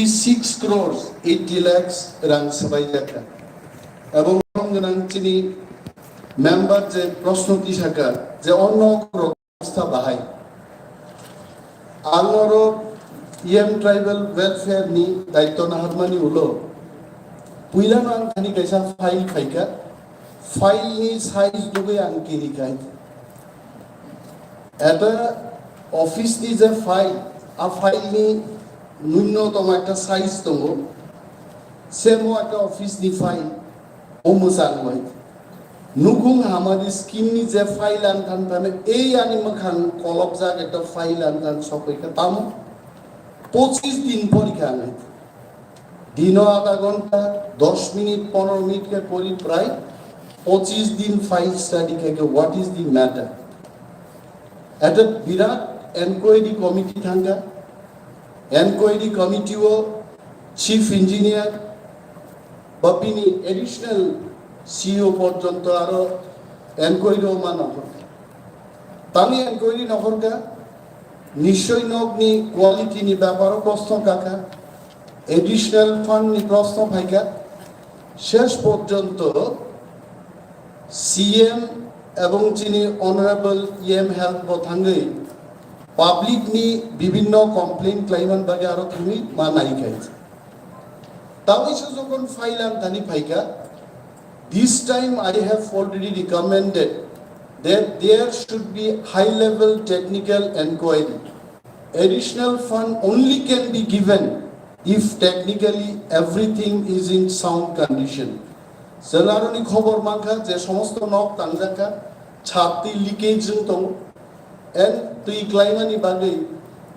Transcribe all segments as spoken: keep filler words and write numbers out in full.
six crores eighty lakhs rang swbaijak kha. Abo borok gwnang chini member je proshno tisaka je o nok rok obostha bahai. Ang oro E M Tribal Welfare ni daityo naharmani ulo puilano ang thani kaisa file phaikha, file ni size dugwi ang kiri khai. Eta office ni je file, a file ni nunnotom ekta size tongo, semo ekta office ni file, o mwchang bai. Nukung hamari scheme ni je file ang than thane, ei ani mwkhang kolopjak ekta file ang than sokoi kha tamo pochis din pori kha ang. Dino adha ghonta, dos minute, pondro minute khe pori prai pochis din file study khe khe what is the matter? Eta birat enquiry committee thangkha, enquiry committee o chief engineer ba bini additional C E O porjonto aro enquiry o ma nokhorkha. Tangwi enquiry nokhorkha, nischoi nokni quality ni beparo proshno kakha, additional fund ni proshno phaikha, shesh porjonto C M ebong chini Honorable E M Health bo thangwi public ni bibhinno complaint khlaiman bagwi aro thangwi ma nai khai. Tabuksa jokhon file ang thani phaikha, this time I have already recommended that there should be high level technical enquiry. Additional fund only can be given if technically everything is in sound condition. Chwng aroni khobor mankha je somosto nok tangjak kha, chhat twi leakage wng tongo, and twi klaimani bagwi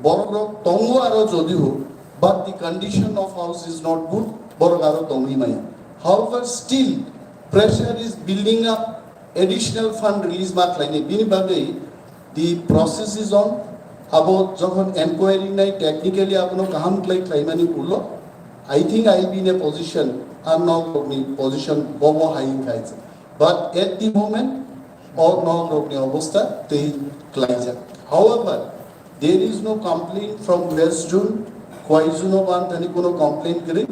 borok rok tongo aro jodi ho, but the condition of house is not good, borok aro tongwi maya. However, still pressure is building up, additional fund release ma khlainai, bini bagwi the process is on. Abo jokhon enquiry nai technically abono kaham khlai khlaimani ulo, I think I will be in a position, a nok rokni position bobo hai wngkha. But at the moment, o nok rokni obostha tei klaijak. However, there is no complaint from West Zone, Khowai Zone o bo ang thani kuno complaint kwrwi.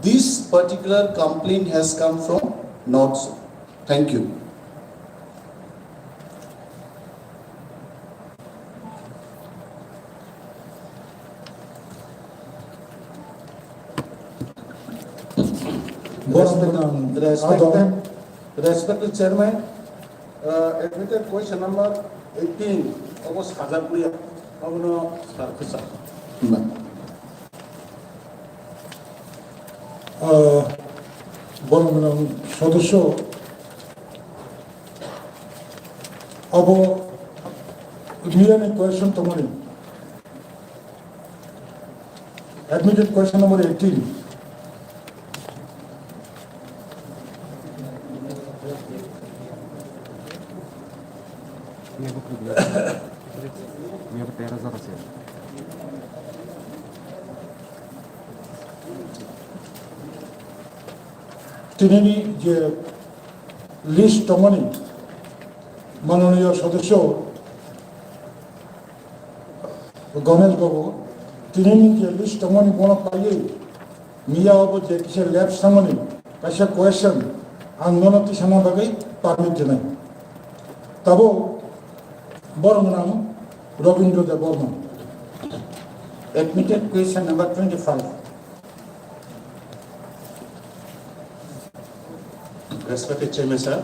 This particular complaint has come from North Zone. Thank you. Respected, respected, respected Chairman, uh, admitted question number eighteen, obo sajak liya, obono sar kwsa. Ah, borok ni sodosyo abo miyani question tongmani. Admitted question number eighteen. Tinini je list tongmani, manoniyo sodosyo Ganesh Babu, tinini je list tongmani bono paiwi, miya obo je kisa lab samani, kaisa question, ang nono tisana bagwi permit dinai. Tabuk borok nang Robindra Debbarma. Admitted question number twenty-five. Respected Chairman sir,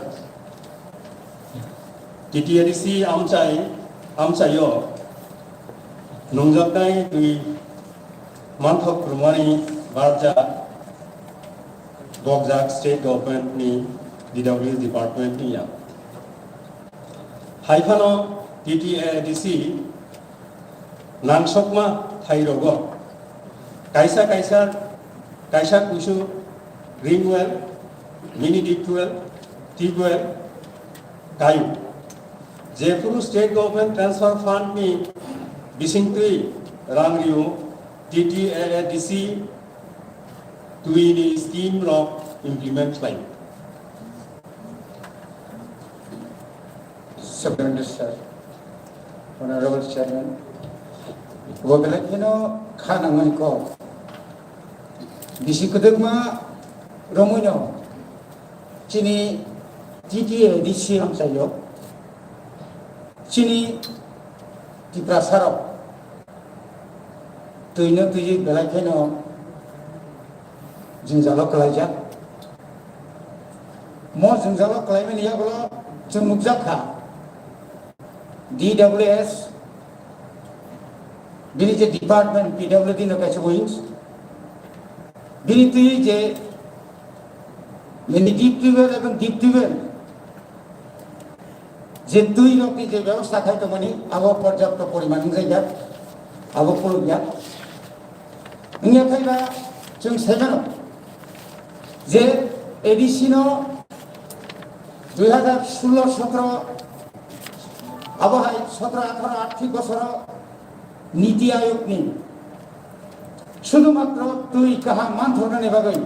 T T A D C amchai, amchaio nungjaknai twi manthok kwrwngmani barja gokjak state government ni D W S department ni ya. Hai phano T T A D C nangsokma thairogo kaisa kaisa, kaisa kuisu ring well, mini deep well, tube well kaio. Jephuru state government transfer fund ni bisingtwi rang rio, T T A D C twi ni scheme rok implement khlaio. Supplementary sir, Honorable Chairman, bo belai kheno kha nangmani kok. Bisi kwdwkma romwino chini T T A D C hamsaio chini Tiprasarok twino twiwi belai kheno jwngjalo kwlaijak. Mo jwngjalo kwlaimani yagulo chwng nukjak kha D W S, bini je department P W D no kaisa wings, bini twi je nini deep tubewell ebong deep tubewell je twi rokni je bebostha khai tongmani abo porjapto poriman wngjakya, abo khulukya. Wngya khai ba chwng sai mano je A D C no dui hazar sullo sotro, abo hai sotro atharo arthik bosoro Niti Ayog ni sudhumatro twi kaham manthornani bagwi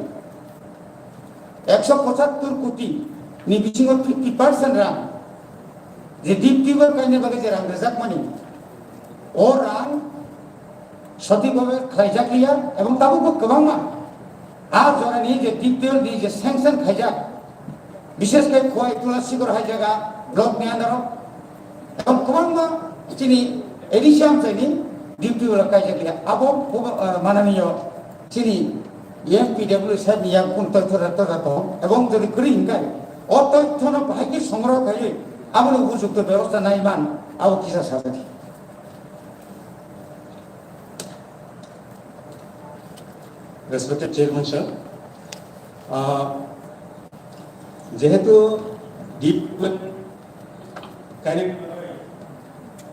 ekso pochattor koti ni bisingo fifty percent rang je deep tubewell kaina bagwi je rang rwjakmani, o rang sothik bhabe khlaijak liya ebong tabukbo kwbangma a jorani je deep tubewell ni je sanction khaijak, bishesh khe Khowai Tulasikor hai jaga block ni under o, ebong kwbangma chini A D C amchaini deep tubewell kaijak liya. Abo, uh, mananiyo chini M P W sir ni yang kun toitho rwkha tong, ebong jodi kwrwi hwnkhe o toithono bahai khe songroho khaiwi aboni upojukto bebostha naiman abo kisa sajak. Respected Chairman sir, uh, jehetu deep kaini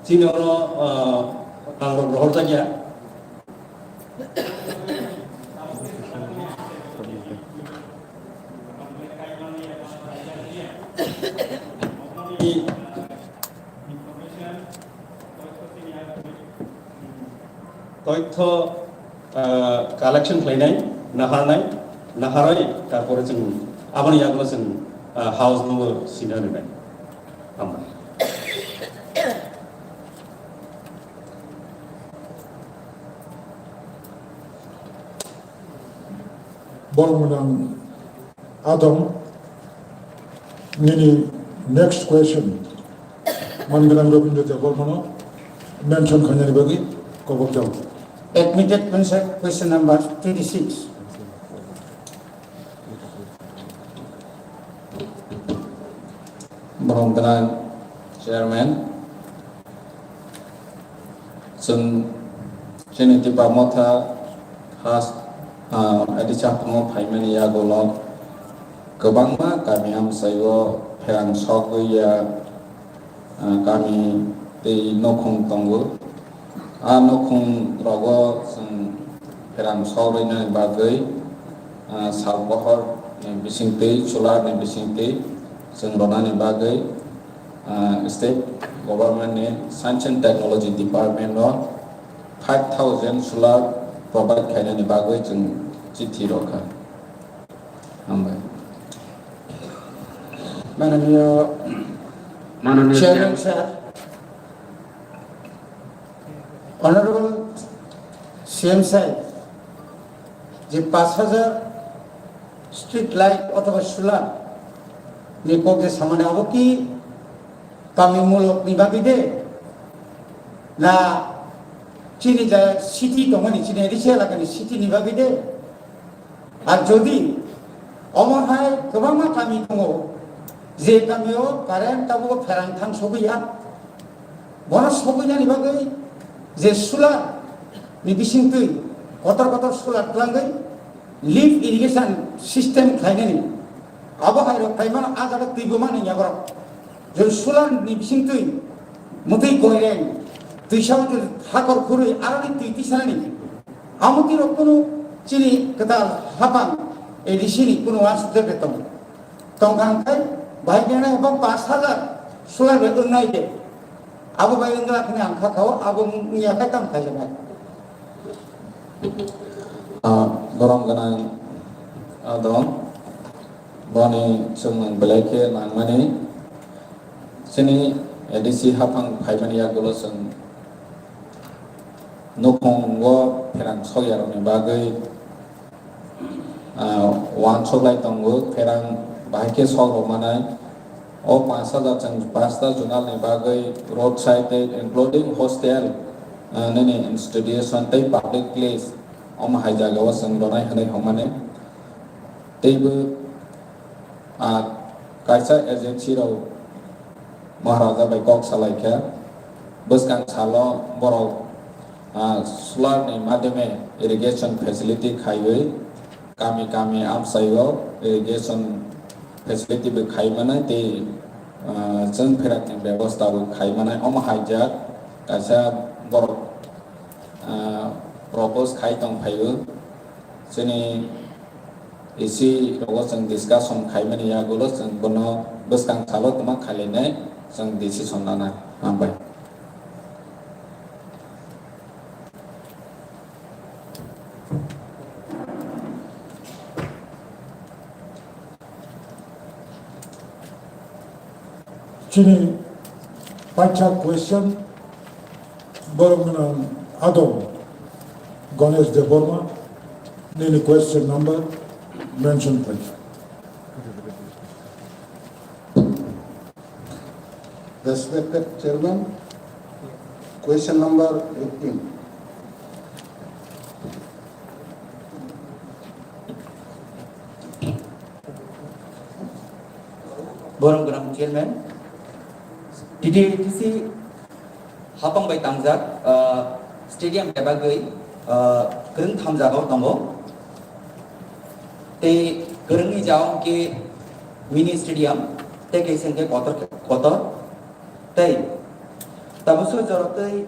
chini oro, uh, rang rok rohorjakya. Toitho, ah, collection khlainai, naharnai, naharwi, tarpore chwng aboni yagulo chwng, ah, house number sina rwnai. Hambai. Borok mwnang Adong, nini next question, Mangalam Rabindra Debbarmano mention khainani bagwi kobok jao. Admitted question, question number twenty-six. Borom gwnang Chairman, chwng chini Tipra Motha has, ah, A D C haphango phaimani yagulo kwbangma kami amchaio pherang sogwi ya, ah, kami tei nukhung tongo. A nukhung rogo chwng pherang sogwinani bagwi, ah, sal bohor ni bisingtwi, solar ni bisingtwi chwng ronani bagwi, ah, state government ni Science and Technology Department o five thousand solar provide khainani bagwi chwng chithi rokha. Hambai. Mananiyo Mananiyo Chairman Chair-, sir, Honorable C M sir, je pash hajar street light othoba solar ni kok je samani abo ki kami mulok ni bagwi de na chini ja city tongmani chini A D C elaka ni city ni bagwi de? Ar jodi omo hai kwbangma kami tongo, je kamio current tabuk pherang thang sogwi ya, bono sogwinani bagwi je solar ni bisingtwi kotor kotor solar twlangwi lift irrigation system khlainani, abo hai rok khlaimano ah jaga twibo mani ya borok. Jodi solar ni bisingtwi mwtwi goireng, twisa o jodi hakor khurwi aroni twi tisanani, amo twi rok kunu chini kwtal hapang A D C ni kunu uansukjak de tong. Tongkha hwnkhe bahai khe nai bo pash hajar solar bai wngnai de. Abo bai wngla khne ang kha khao, abo wngya khe tamo khaijak nai. Ah, borom gwnang, ah, dong. Boni chwng belai khe nangmani chini A D C haphang phaimani yagulo chwng nukhungo pherang sokyarokni bagwi, ah, uansuk lai tongo, pherang bahai khe sok rw manai. O panch hajar chwng pasta zonal ni bagwi road side tei including hostel, ah, nini institution tei public place omo hai jagao chwng rwnai hwnwi hwnmani. Teibo, ah, kaisa agency rok Maharaja bai kok salai kha. Bwskang salo borok, ah, solar ni madhyame irrigation facility khaiwi kami kami amchaio irrigation facility bo khai manai tei, ah, chwng pherakni bebosta bo khai manai. Omo hai jak kaisa borok, ah, propose khai tong phaio. Chini isi rogo chwng discussion khaimani yagulo chwng bono bwskang salo twma khailainai chwng decision lana. Hambai. Chini paitha question, borok gwnang adong Ganesh Debbarma, nini question number mention paitha. Respected Chairman, question number eighteen. Borom gwnang Chairman, T T A D C hapang bai tangjak, ah, stadium bebagwi, ah, kwrwng tham jagao tongo. Tei kwrwngni jagao hwnkhe mini stadium, tei kaisa hwnkhe kotor, kotor. Tei tabukso jorotwi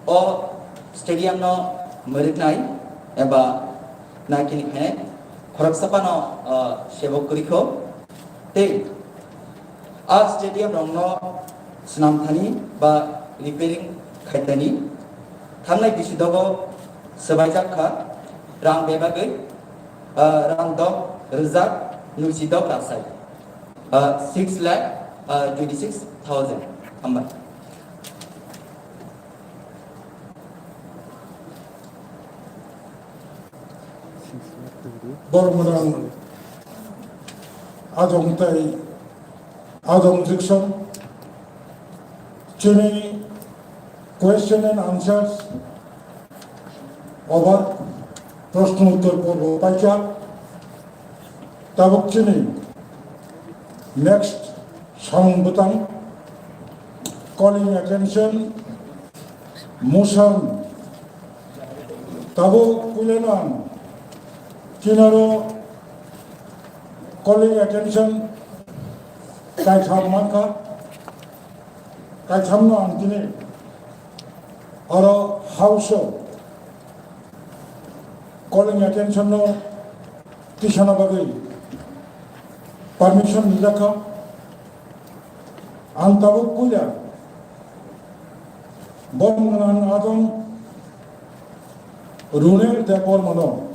o stadium no mwrwknai eba naikini khe khoroksa phano, ah, sebo kwrwikho. Tei a stadium rokno swnam thani ba repairing khaitani thangnai bisi dogo swbaijak kha rang bebagwi, ah, rang dok rwjak nuisi dok rasai, ah, six lakh, ah, twenty six thousand. Hambai. Borok gwnang adong tei adong Jackson. Chini question and answers over, proshno uttor porbo paikha. Tabuk chini next samung bwtang, calling attention, motion. Tabuk puilano ang kinaro calling attention kaitham mankha, kaithamno ang tini oro house o calling attention no tisana bagwi permission rijak kha. Ang tabuk puila borok gwnang adong Runel Debbarmano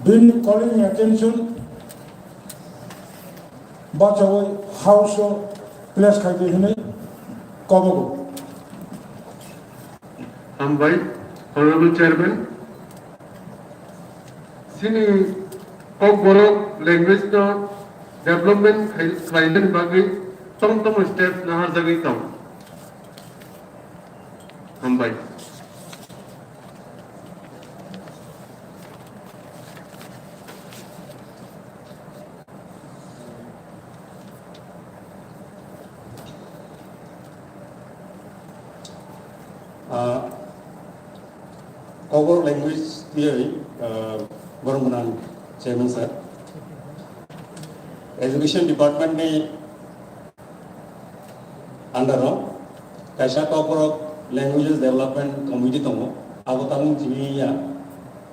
bini calling attention bachawi house o place khaidi hinwi kobogo. Hambai, Honorable Chairman. Chini Kokborok language no development khai-, khlainani bagwi tong tong step naharjagwi tong. Hambai. Ah, Kokborok language twiwi, ah, borok gwnang chairman sir. Education department ni under o kaisa Kokborok languages development committee tongo. Abo tabuk simi ya,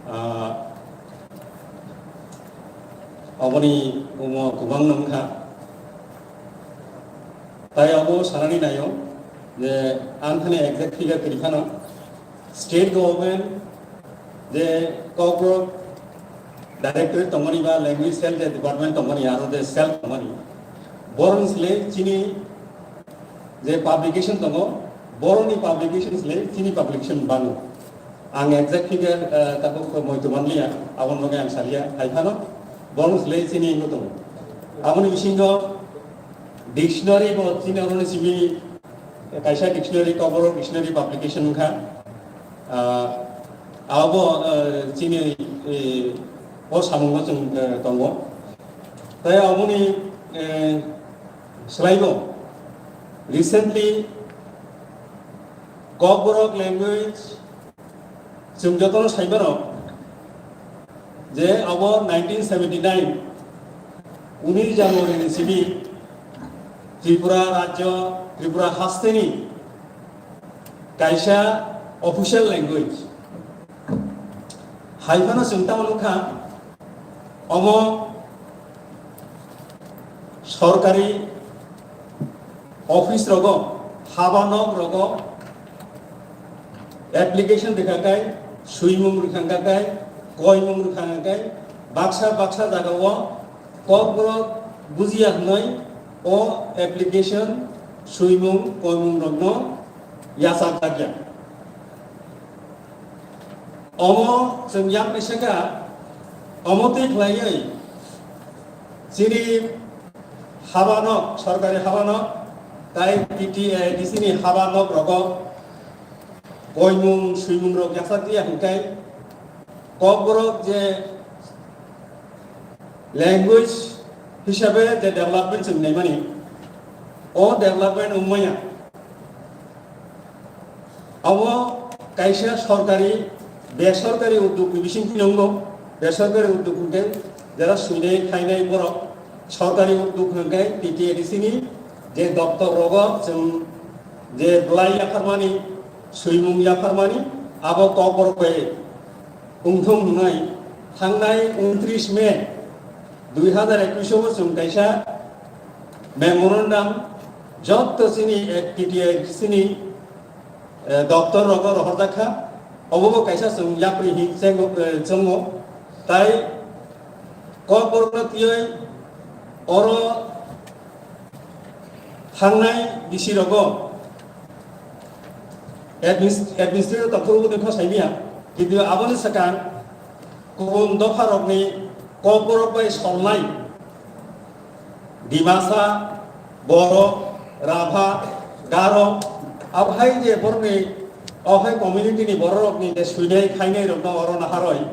ah, Aboni omo kwbangno wngkha. Tai abo sanani naio je ang thani exact figure kwrwi phano state government je Kokborok directorate tongmani ba language cell je department tongmani aro je cell tongmani boroni sle chini je publication tongo, boroni publication sle chini publication bango. Ang exact figure, eh, tabuk moito manliya, aboni bagwi ang saliya, hai phano borok le chini wngwi tongo. Aboni bisingo dictionary bo chini oroni simi kaisa dictionary, Kokborok dictionary publication wngkha. Ah, abo, eh, chini, eh, o samungo chwng, eh, tongo. Tai aboni, eh, swlaibo recently Kokborok language chwng jotono sai mano je abo nineteen seventy nine unis January ni simi Tripura rajyo, Tripura hasteni kaisa official language. Hai phano chwng tamo nukha, omo sorkari office rogo, haba nok rogo application rwkha kai, swimung rwkha kai, koimung rwkha kai, baksa baksa jagao Kokborok bujiya hwnwi o application, swimung, koimung rokno yachak jakya. Omo chwng yakni saka, omo twi khlaiwi chini haba nok, sorkari haba nok, tai T T A D C ni haba nok rogo koimung swimung rok yachak ya hwnkhe Kokborok je language hisabe je development chwng naimani, o development wngmaya. Abo kaisa sorkari, besorkari udyogni bisingtwi wngo. Besorkari udyog hwnkhe jera swinai khainai borok, sorkari udyog hwnkhe T T A D C ni je doptor rogo chwng je bwlai yapharmani, swimung yapharmani, abo Kokborok bai wngthung hwnwi thangnai untris May dui hazar ekwis o chwng kaisa memorandum jotto chini T T A D C ni, eh, doptor rogo rohorjak kha, obo bo kaisa chwng yapri hin chengo, eh, chwngo, tai Kokborok no twiwi oro thangnai D C rogo adminis-, administrator tongthokgwi tongkha saimanya, kintu aboni swkang kubun dopha rokni Kokborok bai solnai Dimasa, Boro, Rabha, Garo, abo hai je borokni, o hai community ni borok rokni je swinai khainai rokno oro naharwi,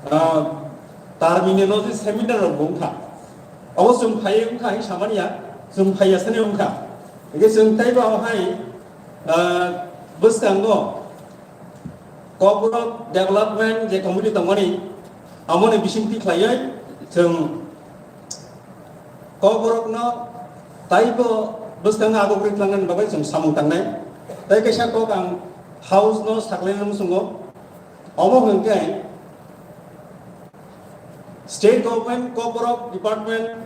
ah, terminology seminar rok bo wngkha. Abo chwng phai wngkha hai samania, chwng phaiya sani wngkha. Hingke chwng teibo abo hai, ah, bwskango Kokborok development je committee tongmani, amoni bisingtwi khlaiwi chwng Kokborokno taibo bwskango agogri tlangnani bagwi chwng samung tangnai. Tai kaisa kok ang house no saklaina muchungo. Omo hwnkhe state government Kokborok department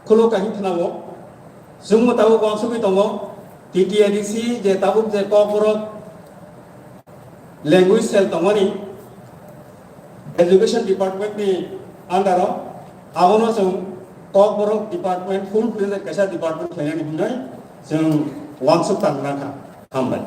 khulok kahim khwnao. Chwngno tabuk uansugwi tongo, T T A D C je tabuk je Kokborok language cell tongmani education department ni under o, abono chwng Kokborok department full fledged kaisa department khlainani hwnwi chwng uansuk tangna kha. Hambai.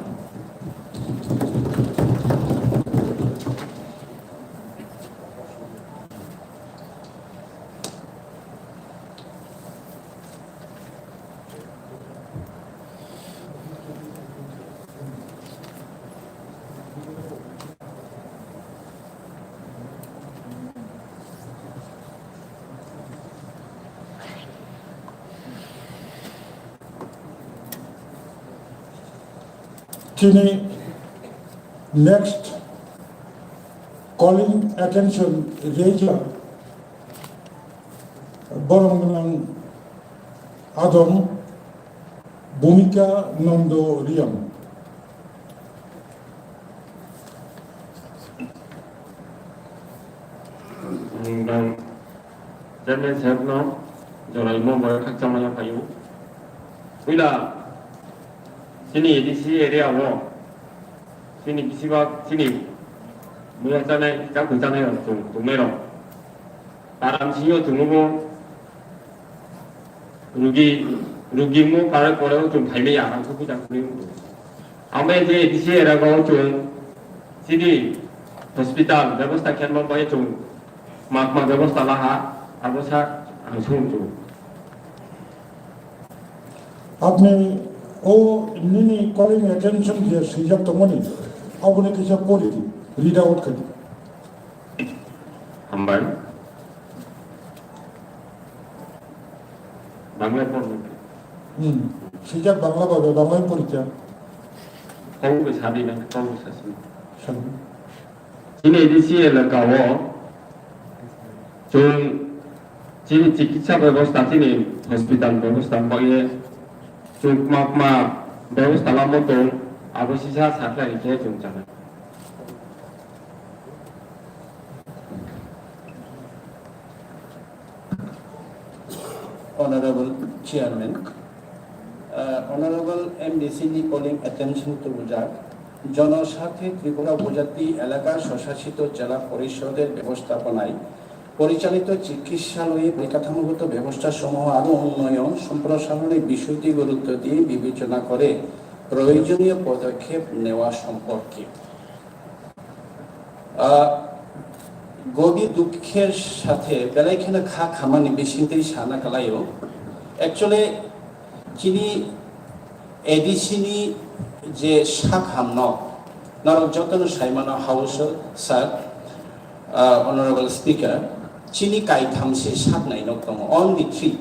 Chini next calling attention raiser borok gwnang adong Bhumika Nondo Riyang. Ang bang Chairman saheb no jorai mo bai khakchangma ya phaio. Puila chini A D C area o chini bisi bak chini muya chanai, chakhu chanai rok chung, chungnai rok. Taram singyo chungo bo rugi, rugi mo kare kore o chung phaimai ya, ang khe puja kuni. Amo je A D C area o chwng chini hospital bebosta khe ma bai chwng ma ma bebosta laha abo sa ang sung chu. Apni o nini calling attention je swijak tongmani, aboni kisa pori di, read out khe di. Hambai. Bangla porno. Hmm. Swijak Bangla babe, Bangla pori cha. Kau ke sadi na, kau ke sasi. Sadi. Chini A D C elaka o chwng chini chikitsa bebosta, chini hospital bebosta bagwi chwng ma ma bebosta lamo tong, abo sisa sakhlai khe chwng chana. Honorable Chairman, uh, Honorable M D C ni calling attention to Bujak, জনস্বার্থে ত্রিপুরা উপজাতি এলাকা স্বশাসিত জেলা পরিষদের ব্যবস্থাপনায় পরিচালিত চিকিৎসালয়ে পরিকাঠামোগত ব্যবস্থা সমূহ আরও উন্নয়ন সম্প্রসারণের বিষয়টি গুরুত্ব দিয়ে বিবেচনা করে প্রয়োজনীয় পদক্ষেপ নেওয়া সম্পর্কে। Ah, গভীর দুঃখের সাথে belai kheno kha khamani bisingtwi sana kalaio. Actually, chini A D C ni je sak hamnok, norok jotono saimano House sir, ah, Honorable Speaker, chini kaitham se sak nainok tongo, only three.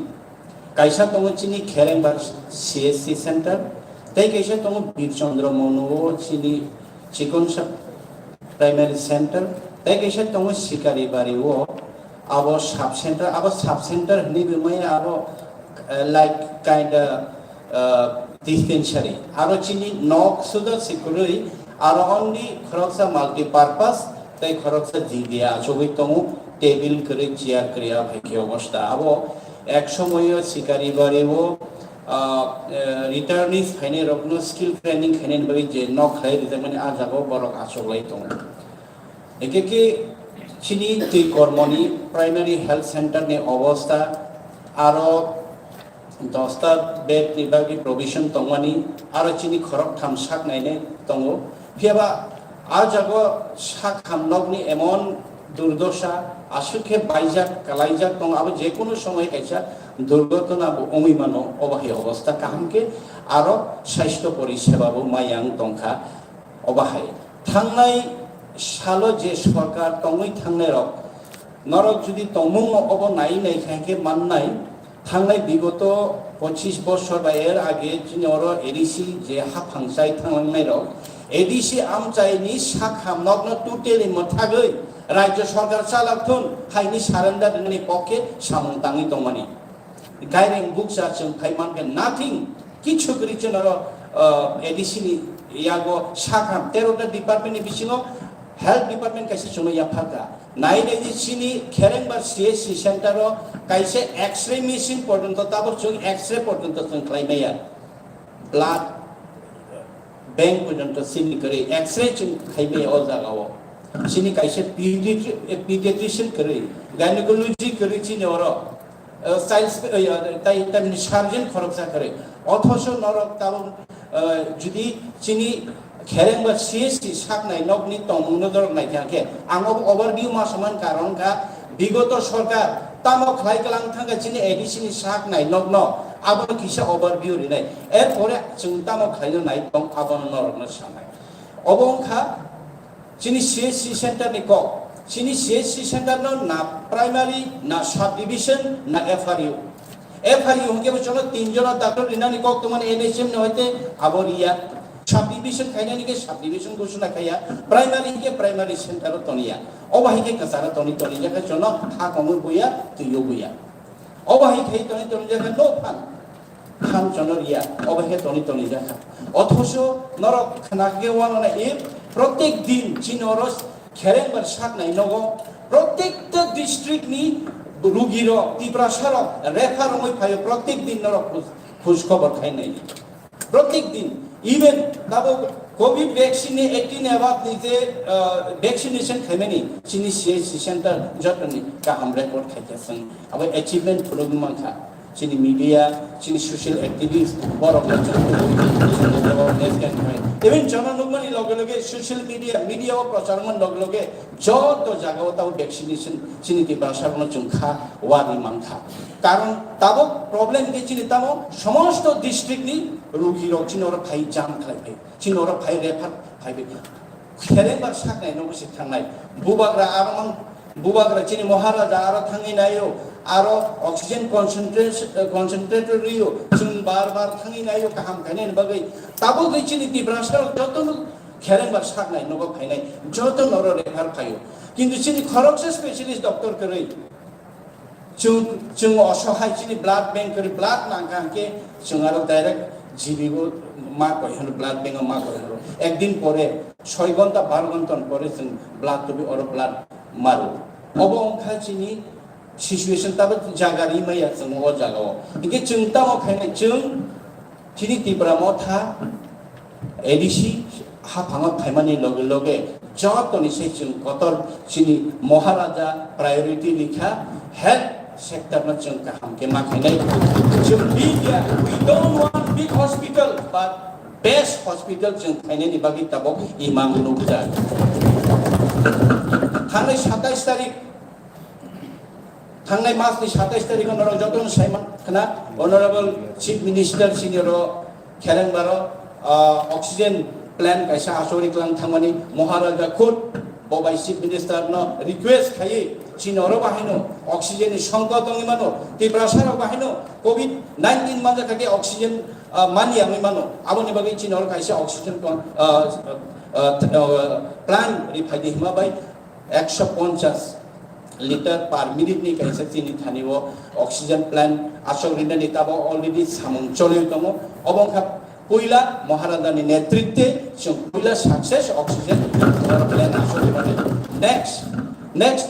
Kaisa tongo chini Kherengbar C S C center, tei kaisa tongo Bir Chandra Monu o chini Chikonsa Primary Center, tei kaisa tongo Sikaribari o abo sub center, abo sub center hinwi bo maya abo, eh, like kind of, eh, dispensary. Aro chini nok sudo sikurwi aro only khoroksa multipurpose tei khoroksa jidia achugwi tongo, table kwrwi, chair kwrwi, abo hai khe obosta. Abo ek somoyo Sikaribari o, ah, eh, returnees phainai rokno skill training khainani bagwi je nok khlai rijakmani, ah jaga o borok achuklai tongo. Ekhe khe chini twi kormoni primary health center ni obosta aro dosta bed ni bagwi provision tongmani, aro chini khoroktham sak nainai tongo. Phiyaba ah jaga o sak hamnokni emon durdosa aswk khe baijak, kalaijak tongo, abo jekunu somoi kaisa durgotona bo wngwi mano. Obo hai obosta kaham khe aro sasthyo poriseba bo maya wng tongkha. Obo hai thangnai salo je sorkar tongwi thangnai rok, norok jodi tongmung no obo nai nai kha khe mannai, thangnai bigoto pochis bosor ba er age chini oro A D C je haphang chai thanglangnai rok, A D C amchai ni sak hamnok no totally mwthagwi rajya sorkar chalak thun haini surrender rinani pokhe samung tangwi tongmani. Gaireng bukcha chwng phai mankha nothing, kichu kwrwi chwng oro, uh, A D C ni yago sakha tero ta department ni bisingo health department kaisa chwngno yapharkha. Nai nai di chini Kherengbar C S C center o kaisa X-ray machine porjonto tabuk chwng X-ray porjonto chwng khlai maya. Blood bank porjonto chini kwrwi, X-ray chwng khai maya o jaga o. Chini kaisa pediatri-, eh, pediatrician kwrwi, gynecology kwrwi chini oro. Eh, child spe-, eh, ya, tai, tai surgeon khoroksa kwrwi. Othoso norok tabuk, eh, jodi chini Kherengbar C S C saknai nokni tongmungno norok naikha khe, ang obo overview ma samani karon kha, bigoto sorkar tamo khlai klang thangkha chini A D C ni saknai nokno, abono kisa overview rinai. Erpore chwng tamo khlaino nai tong, abono norokno sanai. Obo wngkha chini C S C center ni kok. Chini C S C center no na primary, na subdivision, na F R U. F R U hwnkhe bo chwngno tin jona doctor rinani kok tongmani N H M ni hoite abo riya. Subdivision khainani khe subdivision ghosona khaiya. Primary hwnkhe primary center o toniya. Obo hai khe kwcharo toni toni jakha chwngno ha kongwi buya, twiyo buya. Obo hai khai toni toni jakha no phan. Phan chwngno riya, obo hai khe toni toni jakha. Othoso norok khna khe wano na e, protek din chini oro Kherengbar saknai nogo, protekta district ni rugi rok, Tiprasa rok, refer wngwi phaio, protek din norok khoj, khoj khobor khainai. Protek din, even tabuk covid vaccine ni eighteen above ni je, ah, vaccination khaimani, chini C H C center jotoni kaham record khaikha chwng. Abo achievement phunugwi mankha. Chini media, chini social activist, borok no chwng tubui, chwng tubui, borok next gen khai. Even jono nukmani loge loge social media, media o prochar man loge loge joto jaga o tabo vaccination chini Tiprasa rok no chwng kha, wari man kha. Karon tabuk problem khe chini tamo somosto district ni rugi rok chini oro phai jam khlai phai, chini oro phai refer phai bai kha. Khereng bar sak nai no bwswk thangnai. Bubagra aro mang, bubagra chini Maharaja aro thangwi naio, aro oxygen concentrate-, eh, concentrator rio, chwng bar bar thangwi naio kaham khainani bagwi. Tabuk twi chini Tiprasa rok jotono khereng bar sak nai nogo phainai, joto noro refer phaio. Kintu chini khoroksa specialist doctor kwrwi. Chwng, chwng osohai chini blood bank kwrwi blood nangkha hwnkhe chwng aro direct G B o ma koi hwno, blood bank o ma koi hwno. Ekdin pore, soi ghonta, baro ghonta pore chwng blood tubui oro blood maro. Obo wngkha chini situation, tabuk jaga rimaya chwng o jaga o. Hwnkhe chwng tamo khainai chwng Chini Tipra Motha A D C haphango phaimani loge loge jotoni se chwng kotor chini Maharaja priority rikha, health sector no chwng kaham khe ma khainai. Chwng big ya, we don't want big hospital, but best hospital chwng khainani bagwi tabuk imang nukjak. Thangnai satais tarik Thangnai mas ni satais tarikh o norok jotono saiman khna, Honorable Chief Minister senior o Kherengbaro, ah, oxygen plant kaisa achuk riklang thangmani Maharaja khud bo bai Chief Minister no request khaiwi chini oro bahaino oxygen ni songkot wngwi mano, Tiprasa rok bahaino covid nineteen manja kha khe oxygen, ah, mani wngwi mano, aboni bagwi chini oro kaisa oxygen kon-, ah, ah, ah, plant ri phaidi hima bai ekso ponchas liter per minute ni kaisa chini thani o oxygen plant achuk rinani tabo already samung choli tongo. Obo wngkha puila Maharaja ni netritwe chwng puila success oxygen plant achuk rinani. Next, next,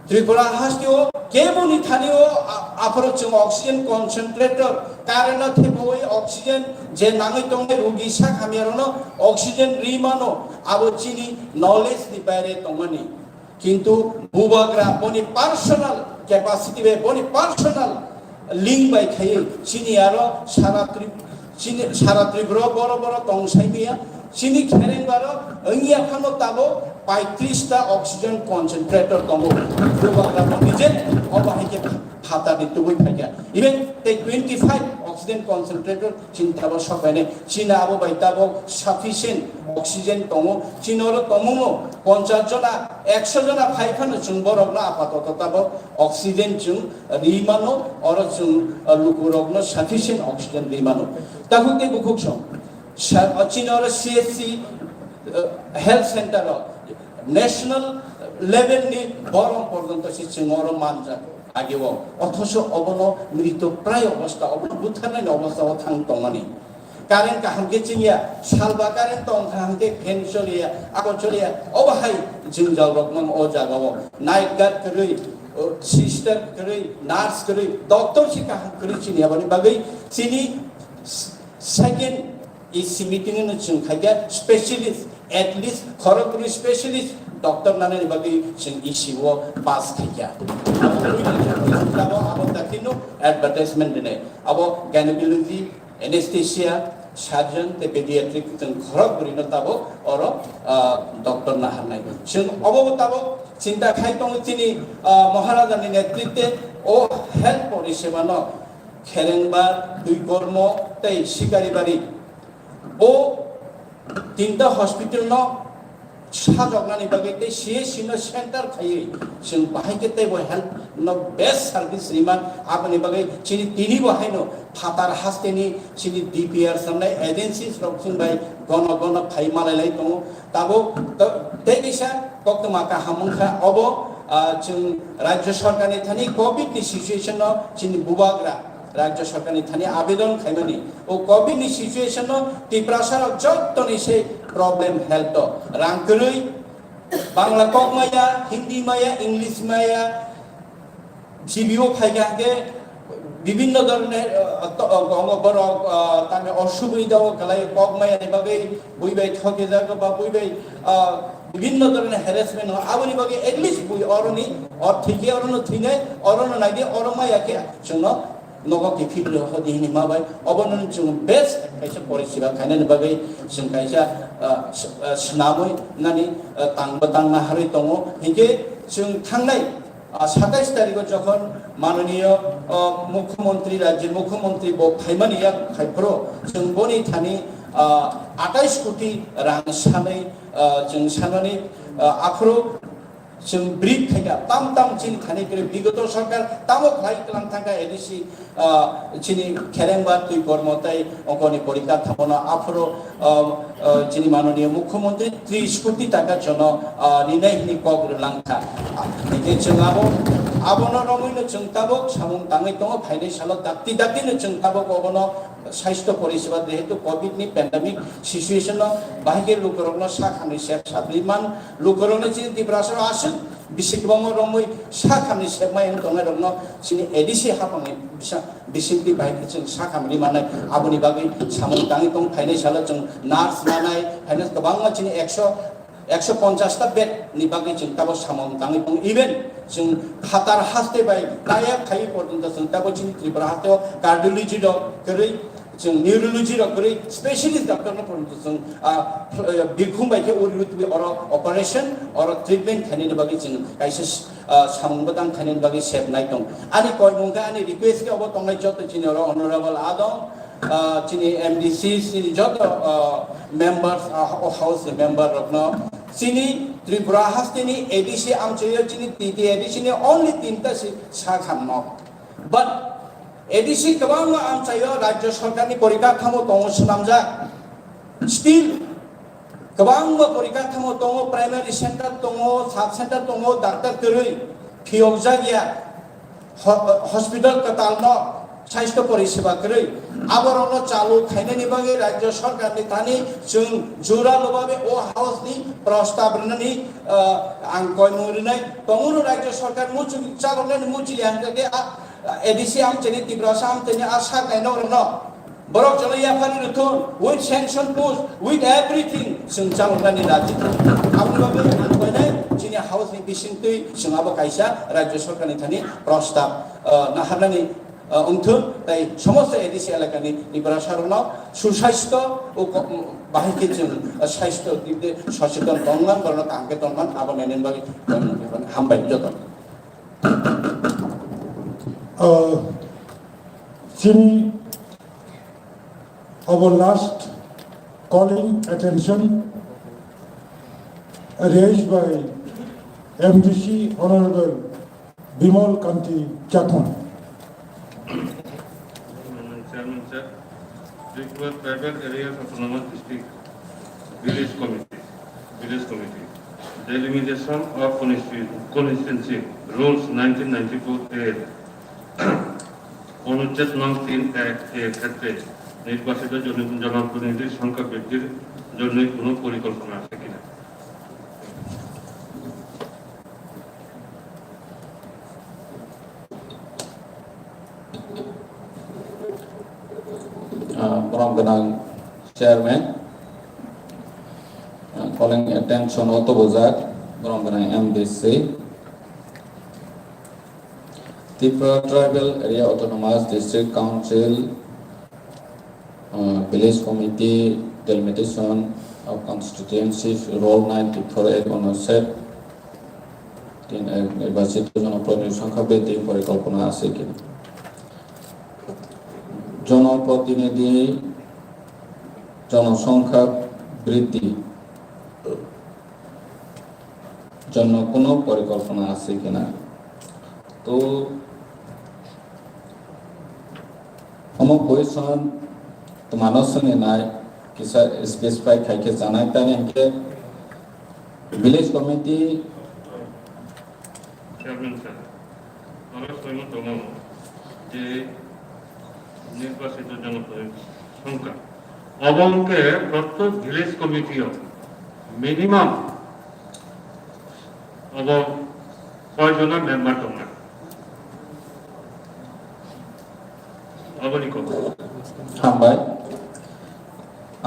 Tripura haste o keboni thani o a-, aphuru chwng oxygen concentrator, current no thepawi oxygen je nangwi tongnai rugi sak hamya rokno oxygen ri mano, abo chini knowledge ni baire tongmani. Kintu bubagra boni personal capacity bai, boni personal link bai khaiwi chini aro sara Trip-, chini sara Tripura boro boro tong sai maya, chini Kherengbaro wngya phano tabo paitris ta oxygen concentrator tongo. Bubagra boni je obo hai khe phatarni tubui phaikha. Even tei twenty five oxygen concentrator Chini tabok sok bainai, chini abo bai tabok sufficient oxygen tongo. Chini oro tongmungno ponchas jona, ekso jona phai phano chwng borokno apatoto tabok oxygen chwng ri mano, oro chwng, uh, lukurokno sufficient oxygen ri mano. Takhuk tei bukhuk song. Sa-, chini oro C H C, uh, health center o national level ni borom porjonto se chwng oro manjak. Ageo, othoso obono mrito prai obostha, obono butharnani obostha o thang tongmani. Current kaham khe chingya, salba current tong kaham khe fan choliya, ako choliya, obo hai jwngjal rok mang o jaga o. Night guard kwrwi, o, sister kwrwi, nurse kwrwi, doctor se kaham kwrwi chini aboni bagwi chini s-, second E C meeting no chwng khaikha specialist, at least khorokbrwi specialist doctor nanani bagwi chwng E C o pass khaikha. Abo abo dakhino advertisement dinai. Abo gynecology, anesthesia, surgeon tei pediatric chwng khorokbrwi no tabo oro, ah, doctor naharnai. Chwng obo tabo chinta khai tongo chini, ah, Maharaja ni netritwe o health porisebano Kherengbar, Duikormo tei Sikaribari. Bo tinta hospital no sajoknani bagwi tei C H C no center khaiwi chwng bahai khe teibo health no best service riman aboni bagwi chini tini bo haino phatar hasteni chini D P R samnai agencies rok chwng bai gono gono phai malai lai tongo. Tabuk to-, tei kisa koktwma kaham wngkha obo, ah, chwng Rajya Sarkar ni thani covid ni situation no chini bubagra Rajya Sarkar ni thani abedon khaimani. O covid ni situation no Tiprasa rok jottoni se problem health o. Rang kwrwi, Bangla kok maya, Hindi maya, English maya, G B o phaikha hwnkhe bibinno dhoroner, ah, to-, ah, omo borok, ah, tamni osubida o kwlai kok maya ni bagwi bui bai thokjak ba bui bai, ah, bibinno dhoroner harassment o. Aboni bagwi at least bui oroni, or thwikhe orono thwinai, orono naidi, oro maya khe chwngno nogo kiphilwi hodi hini ma bai, obono chwng best kaisa porisiba khainani bagwi chwng kaisa, ah, s-, ah, swnamwi nani, ah, tangbo tangna harwi tongo. Hinkhe chwng thangnai, ah, satais tarikho jokhon manoniyo, ah, mukhyamantri, rajyoni mukhyamantri bo phaimani yak phaiphuru chwng boni thani, ah, atais koti rang sanwi, ah, chwng sanani, ah, aphuru chwng brief khaikha, tam tam chini thani kwrwi bigoto sarkar tamo khlai twlang thangkha A D C, ah, chini Kherengba, Twi Kormo tei Ongkoni porikha thamono aphuru, ah, ah, chini manoniyo mukhyamantri tris koti taka jono, ah, rinai hwnwi kok rwlangkha. Hinkhe chwng abo, abono romwino chwng tabuk samung tangwi tongo, phainai salo dakti daktino chwng tabuk obono sastho poriseba jehetu covid ni pandemic situation no bahai khe lukurokno sakhamni sep sabri man, lukurokno chini Tiprasa aswk bisi kwbangma romwi sakhamni sepmai wng tongnai rokno chini A D C hapangni bisa-, bisingtwi bahai khe chwng sakhamni mannai. Aboni bagwi samung tangwi tong phainai salo chwng nurse nanai, phainai kwbangma chini ekso, ekso ponchash ta bed ni bagwi chwng tabo samung tangwi tongo. Even chwng phatar haste bai taya khaiwi porjonto chwng tabo chini Tripura haste o cardiology rok kwrwi, chwng neurology rok kwrwi specialist doctor no porjonto chwng, ah, Birkhum bai khe uri rutwi oro operation, oro treatment khainani bagwi chwng kaisa, ah, samung bwtang khainani bagwi sep nai tong. Ani koimung khe ani request khe obo tongnai joto chini oro honorable adong, ah, chini M D C, chini joto, ah, members, ah, o house ni member rokno chini Tripura hasteni A D C amchaio chini T T A D C ni only tinta si sa khamno. But A D C kwbangma amchaio rajya sarkarni porikathamo tongo swnamjak. Still kwbangma porikathamo tongo, primary center tongo, sub center tongo, doctor kwrwi phiyokjak ya. Ho-, hospital kwtalno sastho poriseba kwrwi. Aborokno chalu khainani bagwi rajya sarkarni thani chwng jora lobabe o house ni prostab rwnani, ah, ang koimung rwnai tongo. Rajya sarkar muchung chaloknani muchili hwnkhe, ah, A D C amchaini Tiprasa amchaini a sak nai nok rokno. Borok jono yaphari rwthun, with sanction post, with everything, chwng chaloknani raji. Aboni bagwi ang koinai chini house ni bisingtwi chwng abo kaisa rajya sarkar ni thani prostab, ah, naharnani, ah, wngthun, tei somosto A D C elakani Tiprasa rokno susaisto o ko-, bahai khe chwng, ah, saisto dikde socheton tongman, borokno kaham khe tongman, abo nainani bagwi hambai joto. Uh, chini our last calling attention raised by M D C Honorable Bimal Kanti Chakma. Chairman, sir. Tripura Tribal Areas Autonomous District Village Committee, Village Committee, Delimitation of Constitu-, Constituency Rules nineteen ninety-four A অনুচ্ছেদ নং তিন এক এ ক্ষেত্রে নির্বাচিত জন-, জনপ্রতিনিধির সংখ্যা বৃদ্ধির জন্য কোনো পরিকল্পনা আছে কিনা? Ah, borom gwnang chairman, ah, calling attention o tubujak, borom gwnang M D C, Tripura Tribal Area Autonomous District Council, ah, Village Committee, Delimitation of Constituencies, Rule ninety-four A অনুচ্ছেদ তিন এক নির্বাচিত জনপ্রতিনিধি সংখ্যা বৃদ্ধি পরিকল্পনা আছে কিনা? জনপ্রতিনিধি জনসংখ্যা বৃদ্ধি জন্য কোনো পরিকল্পনা আছে কিনা? তো, omo question twmano swngwi nai, kisa specify khai khe chanai, tani hinkhe village committee. Chairman sir, oro swima tongo je nirbachito jonoprotinithi songkha, obo hwnkhe prottek village committee o minimum obo koi jona member tongna? Aboni kok. Hambai.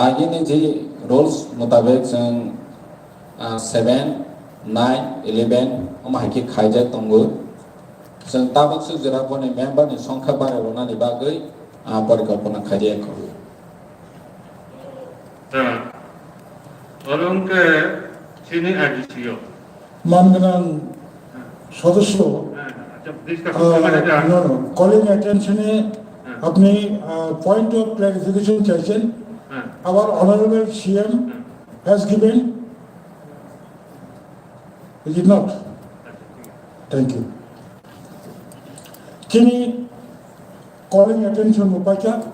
Agini je rules mutabek chwng, ah, seven, nine, eleven omo hai khe khaijak tongo. Chwng tabuk swk jora boni member ni songkha barai rwnani bagwi, ah, porikalpona khaidi ekho. Oro wngkhe chini I D C o. Manganang sodosyo, ah, no, no, calling attention e apni, ah, point of clarification chaichen. Our honorable C M has given, is it not? Thank you. Chini calling attention bo paikha.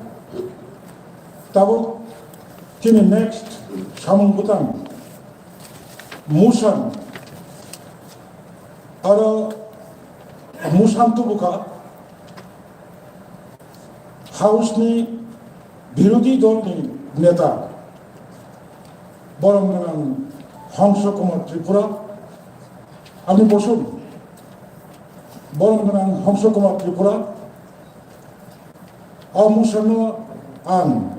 Tabuk chini next samung bwtang motion, aro motion tubukha House ni birodhi dol ni neta borom gwnang Hongso Kumar Tripura, ani bosom borom gwnang Hongso Kumar Tripura, o motion no ang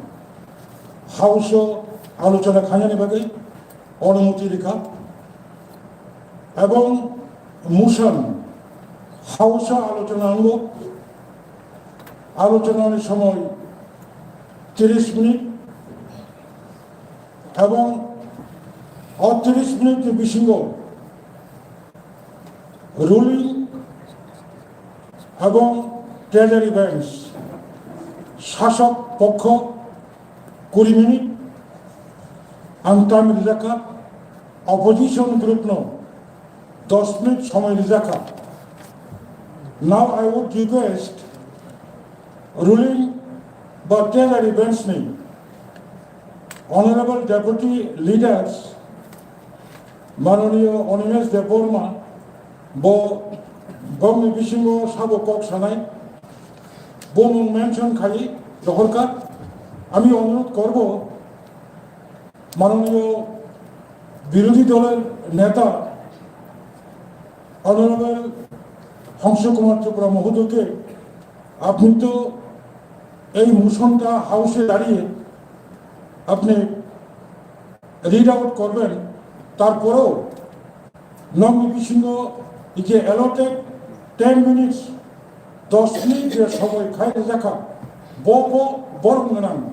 House o alochona khainani bagwi onumoti rikha, ebong motion House o alochona wngo, alochonani somoy tris minute, ebong o tris minute ni bisingo ruling ebong treasury bench, sasok pokkho kuri minute ang time rijak kha, opposition group no dos minute somoi rijak kha. Now I would request ruling ba treasury bench ni honorable deputy leaders Mananiya Animesh Debbarma bo bongni bisingo sabo kok sanai, bumung mention khai rohorkha. Ami onurodh korbo, mananiya birodhi doler neta Honorable Hongso Kumar Tripura mohodoyke, apni to ei motion ta House e dariye apni read out korben, tarporo nokni bisingo je allotted ten minutes, dos minute je somoi khai rijakha, bo bo borom gwnang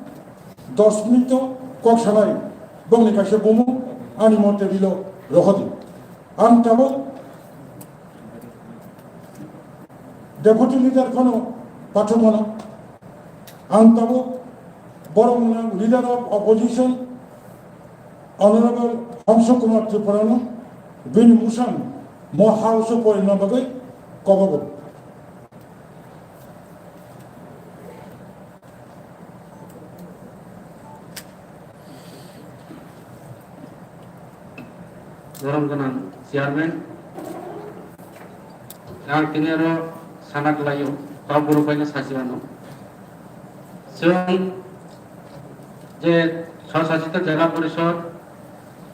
dos minute o kok sanai, bongni kaisa bumung ani mote bilo rohodi. Ang tabuk deputy leader phano pathak mano, ang tabuk borom gwnang leader of opposition, Honorable Hongso Kumar Tripura no bini motion mo House o porina bagwi kobogo. Borom gwnang chairman, ang tini oro sana kwlaio, kok bwrwi bai no sachi mano. Chwng je Swsasito Jela Porishod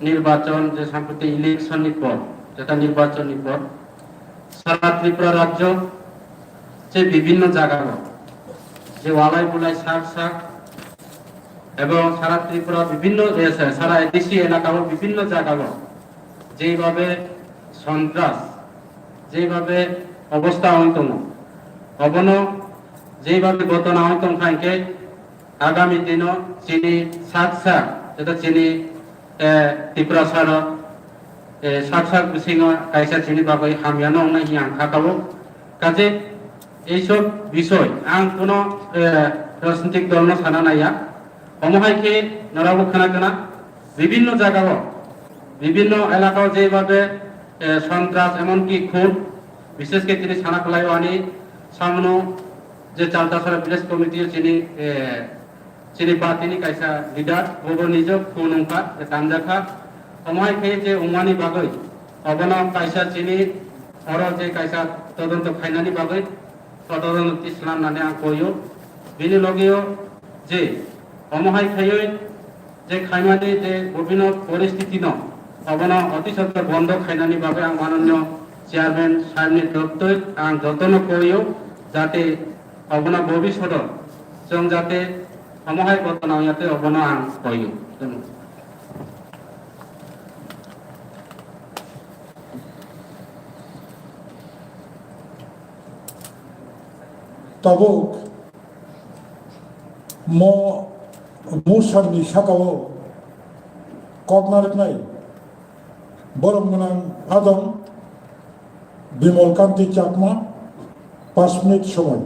nirbachon, je samproti election ni por, jeta nirbachon ni por, sara Tripura rajyo je bibhinno jagao je walai bulai sak sak ebong sara Tripura bibhinno, eh, sara A D C elakao bibhinno jagao jeibabe sontras, jeibabe obosta wng tongo, obono jeibabe gotona wng tongkha hinkhe agami dino chini sak sak, jeta chini, eh, Tiprasa rok, eh, sak sak bisingo kaisa chini bagwi hamya no wngnai hiya ang kha tabuk. Kaje ei sob bisoy ang kuno, eh, rajnitik dol no sana naiya. Omo hai khe norok bo khna khna bibhinno jagao, bibhinno elakao jeibabe, eh, sontras, emonki khun, bishesh khe tini sana kwlaio ani samno je Chaltasara village committee chini, eh, chini party ni kaisa leader, bobo nijok khun wngkha, je tanjakha. Omo hai khe je wngmani bagwi obono kaisa chini oro je kaisa todonto khainani bagwi todonto tislam nani ang koyo. Bini logeo je omo hai khaiwi je khaimani je bobino poristiti no, obono oti sotto bondo khainani bagwi ang manonyo chairman sahibni doktoi ang jotono koyo, jate obono bobishoto chwng jate omo hai gotona wngya tei obono ang koyo. Jotono. Tabuk mo musamni sakao kok narwknai borok gwnang adong Bimal Kanti Chakma, paanch minute somoi.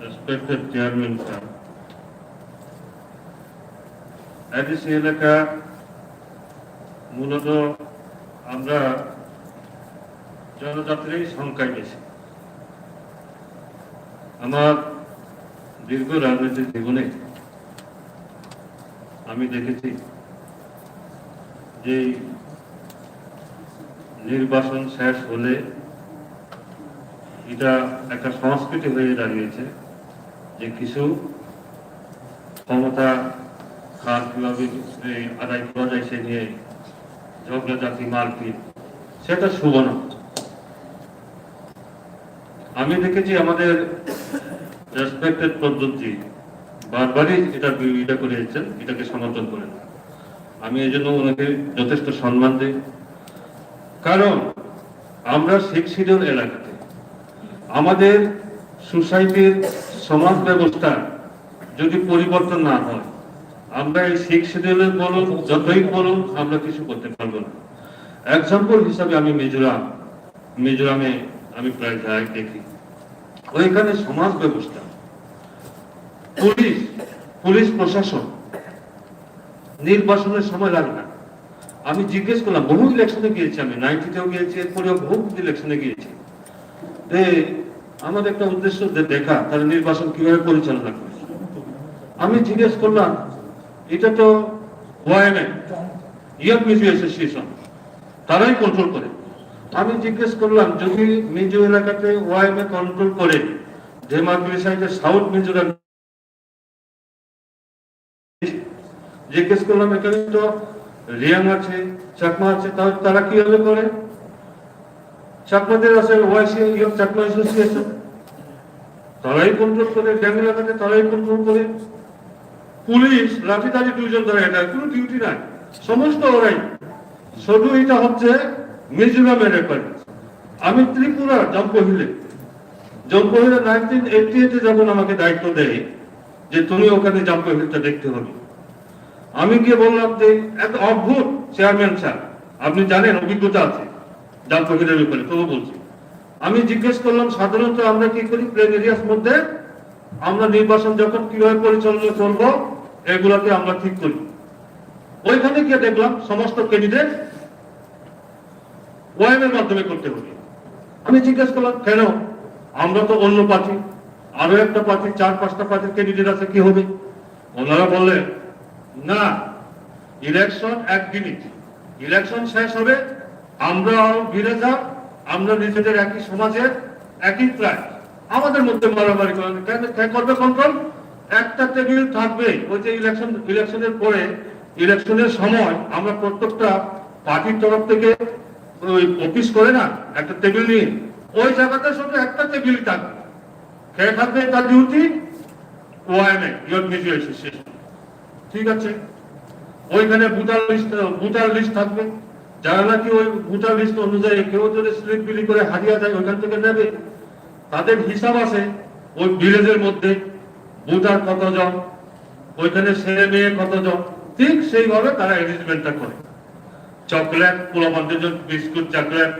Respected Chairman sir, ADC এলাকা মূলত আমরা জনজাতিরই সংখ্যায় বেশি। আমার দীর্ঘ রাজনৈতিক জীবনে আমি দেখেছি যে নির্বাচন শেষ হলে এটা একটা সংস্কৃতি হয়ে দাঁড়িয়েছে যে কিছু ক্ষমতা কার কিভাবে এই আদায় করা যায় সে নিয়ে ঝগড়াঝাটি, মারপিট, সেটা শুভ না। আমি দেখেছি আমাদের রেসপেক্টেড প্রদ্যুৎজি বারবারই এটা বিরোধিতা করে এসেছেন, এটাকে সমর্থন করেন। আমি এই জন্য ওনাকে যথেষ্ট সম্মান দিই, কারণ আমরা সিক্স শিডিউল এলাকাতে আমাদের সোসাইটির সমাজ ব্যবস্থা যদি পরিবর্তন না হয়, আমরা এই সিক্স শিডিউলের বলুন, যতই বলুন, আমরা কিছু করতে পারবো না। এক্সাম্পল হিসাবে আমি মিজোরাম, মিজোরামে আমি প্রায় যাই, দেখি ওইখানে সমাজ ব্যবস্থা, পুলিশ, পুলিশ প্রশাসন, নির্বাচনের সময় লাগে না। আমি জিজ্ঞেস করলাম, বহু ইলেকশনে গিয়েছি আমি, নাইনটিতেও গিয়েছি, এরপরেও বহু ইলেকশনে গিয়েছি। যে আমার একটা উদ্দেশ্য যে দেখা, তাহলে নির্বাচন কিভাবে পরিচালনা করে। আমি জিজ্ঞেস করলাম, এটা তো ওয়াইএমএ, ইয়াং মিজো অ্যাসোসিয়েশন, তারাই কন্ট্রোল করে। আমি জিজ্ঞেস করলাম, যদি মিজো এলাকাতে ওয়াইএমএ কন্ট্রোল করে, ডেমাগ্রিসাইতে সাউথ মিজোরাম জিজ্ঞেস করলাম, এখানে তো রিয়াং আছে, চাকমা আছে, তাহলে তারা কিভাবে করে? চাকমাদের আছে ওয়াইসি, ইয়ং চাকমা অ্যাসোসিয়েশন, তারাই কন্ট্রোল করে, গ্যাং এলাকাতে তারাই কন্ট্রোল করে। পুলিশ লাঠিধারী দুইজন ধরে, এটা কোনো ডিউটি নাই, সমস্ত ওরাই। শুধু এটা হচ্ছে মিজোরামের ব্যাপারে। আমি ত্রিপুরা, জম্পো হিলে, জম্পো হিলে নাইনটিন এইটি এইটে যখন আমাকে দায়িত্ব দেয় যে তুমি ওখানে জম্পো হিলটা দেখতে হবে, আমি গিয়ে বললাম যে এত অদ্ভুত চেয়ারম্যান স্যার, আপনি জানেন, অভিজ্ঞতা আছে জম্পো হিলের ব্যাপারে, তবু বলছি। আমি জিজ্ঞেস করলাম, সাধারণত আমরা কি করি প্লেন এরিয়ার মধ্যে, আমরা নির্বাচন যখন কিভাবে পরিচালনা করব, এগুলাকে আমরা ঠিক করি। ওইখানে গিয়ে দেখলাম সমস্ত ক্যান্ডিডেট ওয়াইএম এর মাধ্যমে করতে হবে। আমি জিজ্ঞেস করলাম, কেন? আমরা তো অন্য প্রার্থী, আরো একটা প্রার্থী, চার পাঁচটা প্রার্থীর ক্যান্ডিডেট আছে, কি হবে? ওনারা বললেন, না, ইলেকশন একদিনই, ইলেকশন শেষ হবে, আমরা আরো ফিরে যাব, আমরা নিজেদের একই সমাজের একই ট্রাইব, আমাদের মধ্যে মারামারি করেন কেন? কে করবে কন্ট্রোল? একটা টেবিল থাকবে, ওই যে ইলেকশন, ইলেকশনের পরে, ইলেকশনের সময় আমরা প্রত্যেকটা পার্টির তরফ থেকে ওই অফিস করে না, একটা টেবিল নিয়ে, ওই জায়গাতে শুধু একটা টেবিল থাকবে। কে থাকবে তার ডিউটি? ওয়াইএমএ, ইয়াং মিজো অ্যাসোসিয়েশন। ঠিক আছে, ওইখানে ভোটার লিস্ট, ভোটার লিস্ট থাকবে। যারা নাকি ওই ভোটার লিস্ট অনুযায়ী কেউ যদি স্লিপ বিলি করে হারিয়ে যায়, ওইখান থেকে নেবে। তাদের হিসাব আছে ওই ভিলেজের মধ্যে ভোটার কতজন, ওইখানে ছেলে মেয়ে কতজন, ঠিক সেইভাবে তারা অ্যারেঞ্জমেন্টটা করে। চকলেট, পোলাপানদের জন্য বিস্কুট, চকলেট,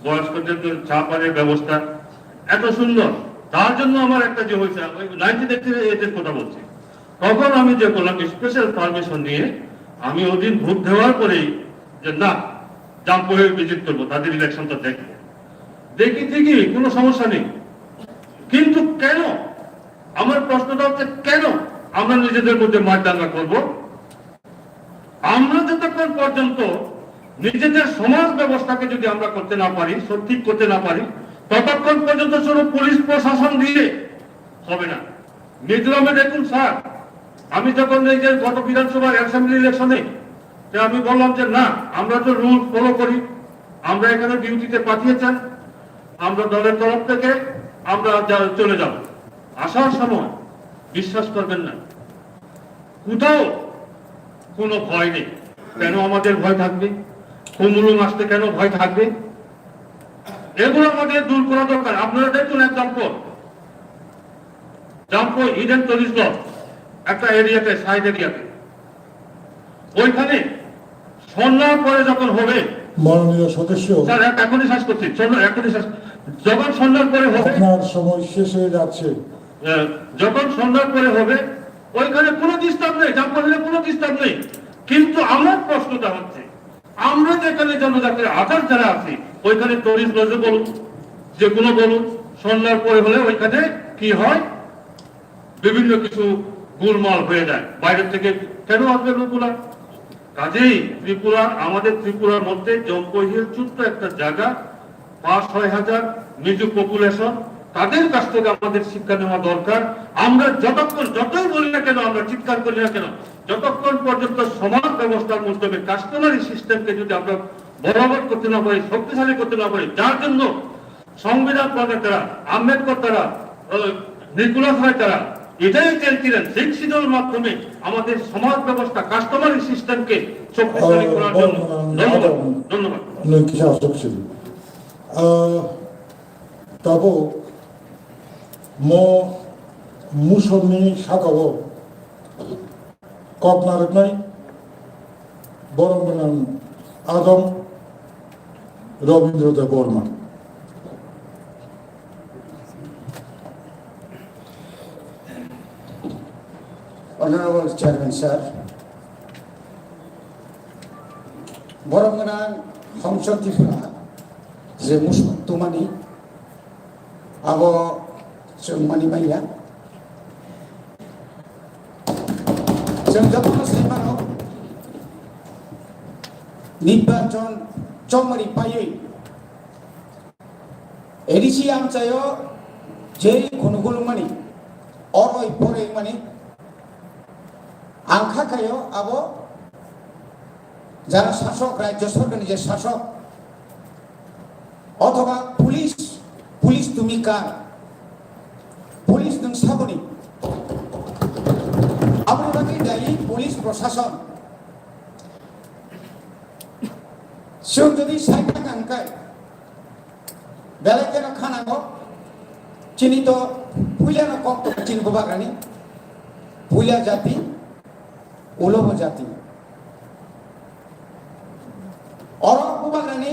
বয়স্কদের জন্য চা পানির ব্যবস্থা, এত সুন্দর। তার জন্য আমার একটা যে হয়েছে, ওই নাইনটিন এইটি এইটের কথা বলছি, তখন আমি যে করলাম, স্পেশাল পারমিশন নিয়ে আমি ওদিন ভোট দেওয়ার পরেই যে না, জম্পোহে ভিজিট করবো, তাদের ইলেকশনটা দেখবো। দেখি ঠিকই কোনো সমস্যা নেই, কিন্তু কেন? আমার প্রশ্নটা হচ্ছে, কেন আমরা নিজেদের মধ্যে মারদাঙ্গা করব? আমরা যতক্ষণ পর্যন্ত নিজেদের সমাজ ব্যবস্থাকে যদি আমরা করতে না পারি, সঠিক করতে না পারি, ততক্ষণ পর্যন্ত শুধু পুলিশ প্রশাসন দিয়ে হবে না। মিজোরামে দেখুন স্যার, আমি যখন এই যে গত বিধানসভা অ্যাসেম্বলি ইলেকশনে, যে আমি বললাম যে না, আমরা তো রুল ফলো করি, আমরা এখানে ডিউটিতে পাঠিয়েছেন, আমরা দলের তরফ থেকে আমরা যা-, চলে যাব। আসার সময় বিশ্বাস করবেন না, কোথাও কোনো ভয় নেই। কেন আমাদের ভয় থাকবে? কুমুলুং আসতে কেন ভয় থাকবে? এগুলো আমাদের দূর করা দরকার। আপনারা দেখুন, এক জাম্পো জাম্পো ইডেন টুরিস্ট লজ, একটা এরিয়াতে, সাইড এরিয়াতে, ওইখানে সন্ধ্যার পরে যখন হবে, মাননীয় সদস্য, স্যার, এক-, এখনই শেষ করছি, সন্ধ্যা, এখনই শেষ, যখন সন্ধ্যার পরে হবে, আপনার সময় শেষ হয়ে যাচ্ছে। আহ, যখন সন্ধ্যার পরে হবে, ওইখানে কোনো ডিস্টার্ব নেই, জাম্পো হিলে কোনো ডিস্টার্ব নেই। কিন্তু আমার প্রশ্নটা হচ্ছে, আমরা যেখানে জনজাতির আধার যারা আছি, ওইখানে টুরিস্ট লজে বলুন, যে কোনো বলুন, সন্ধ্যার পরে হলে ওইখানে কি হয়, বিভিন্ন কিছু গোলমাল হয়ে যায়। বাইরের থেকে কেন আসবে লোকগুলা? কাজেই ত্রিপুরা, আমাদের ত্রিপুরার মধ্যে জম্পই হিল ছোট্ট একটা জায়গা, পাঁচ ছয় হাজার মিজো পপুলেশন, তাদের কাছ থেকে আমাদের শিক্ষা নেওয়া দরকার। আমরা যতক্ষণ, যতই বলি না কেন, আমরা চিৎকার করি না কেন, যতক্ষণ পর্যন্ত সমাজ ব্যবস্থার মাধ্যমে কাস্টমারি সিস্টেমকে যদি আমরা বলবৎ করতে না পারি, শক্তিশালী করতে না পারি, যার জন্য সংবিধান প্রণেতারা, আম্বেদকর তারা, আহ, নিকোলাস রায় তারা এটাই চেয়েছিলেন, সিক্স শিডিউল মাধ্যমে আমাদের সমাজ ব্যবস্থা, কাস্টমারি সিস্টেমকে শক্তিশালী আহ, করার জন্য। বর্তমান ধন্যবাদ। আগামী ধন্যবাদ। নৈতিক শাসক ছিল। আহ, tabuk mo musorni sakao kok narwknai borok gwnang Adam Robindra Debbarma. Honorable Chairman Sir, borok gwnang Hongso Tripura je musuk tumani abo chwng mani manya. Chwng jotono sai mano, nirbachon chomari paiwi A D C amchaio je khunu khulumani, oroi poroi mani, ang kha khaio abo jara sasok, rajyo sorkarni je sasok, othoba police, police tumi kar, police nwng saboni. Aboni bagwi dayi police prosason. Chwng jodi sai thangkha hwnkhe, belai kheno khanango, chini to puila no kok tongo chini bubagrani, puila jati, ulo bo jati. Oro bubagrani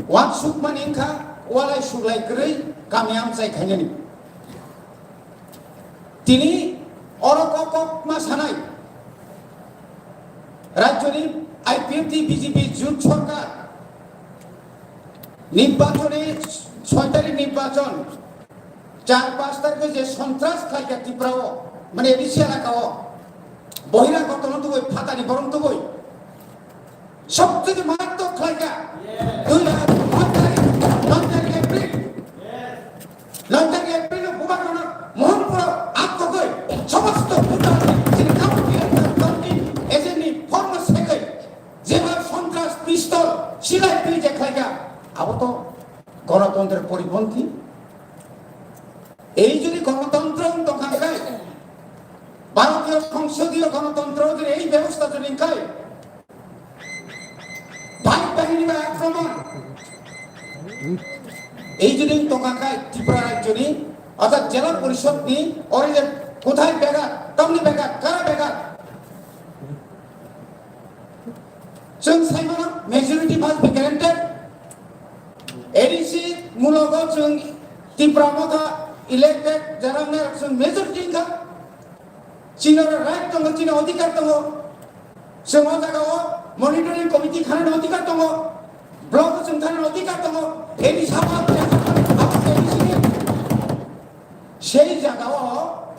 wansukmani wngkha walai suglai kwrwi kami amchai khainani. Tini oro kok kokma sanai, rajyoni I P F T B J P jut sorkar nirbachoni, soy tarikh nirbachon, char panch tarikh je sontras khlaikha Tripura o, mane A D C elaka o, bohiragotono tubui, phatani borong tubui, sobtheke marattok khlaikha, dui hajar noi tarikh, noi tarikh April. Noi tarikh April o bubagrano Mohanpur o atkogwi somosto voter chini county, county agent ni form o segwi jeba sontras, pistol, silai twi je khlaikha, abo to গণতন্ত্রের পরিপন্থী। এই যদি গণতন্ত্র তখন খাই, ভারতীয় সংসদীয় গণতন্ত্র যদি এই ব্যবস্থা যদি খাই, ভারত বাহিনী বা আক্রমণ, এই যদি তখন খাই ত্রিপুরা রাজ্যনি, অর্থাৎ জেলা পরিষদনি, ওরে যে কোথায় বেগার, তমনি বেগার, কারা বেগার, Chwng sai mano majority must be granted. A D C mulogo chwng Tipra Motha elected jara wngnai rok chwng majority wngkha. Chini oro right tongo, chini odhikar tongo. Chwng o jaga o monitoring committee khanani odhikar tongo. Block o chwng thanani odhikar tongo. A D C abo, abo A D C ni. Sei jaga o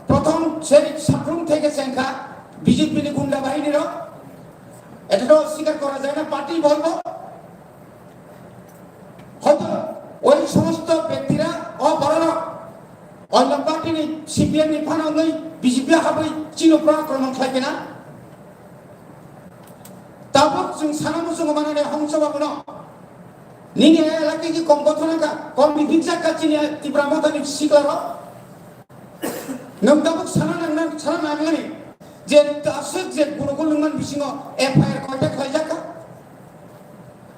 prothom sei saprung theke chengkha B J P ni gunda bahini rok. Eta to sikar kora jai na, party bolbo. Hoyto oi somosto bektira o bororok onno party ni C P M ni phano wngwi B J P habwi chini upor akromon khlai kena. Tabuk chwng sana muchungo manani Hongso Babuno. Nini elaka ki kom gothona ka, kom bibinsa ka chini Tipra Mothani sikla rok. Nwng tabuk sana nangna, sana nangnani je aswk je gurukul nungman bisingo F I R koita khlaijak kha?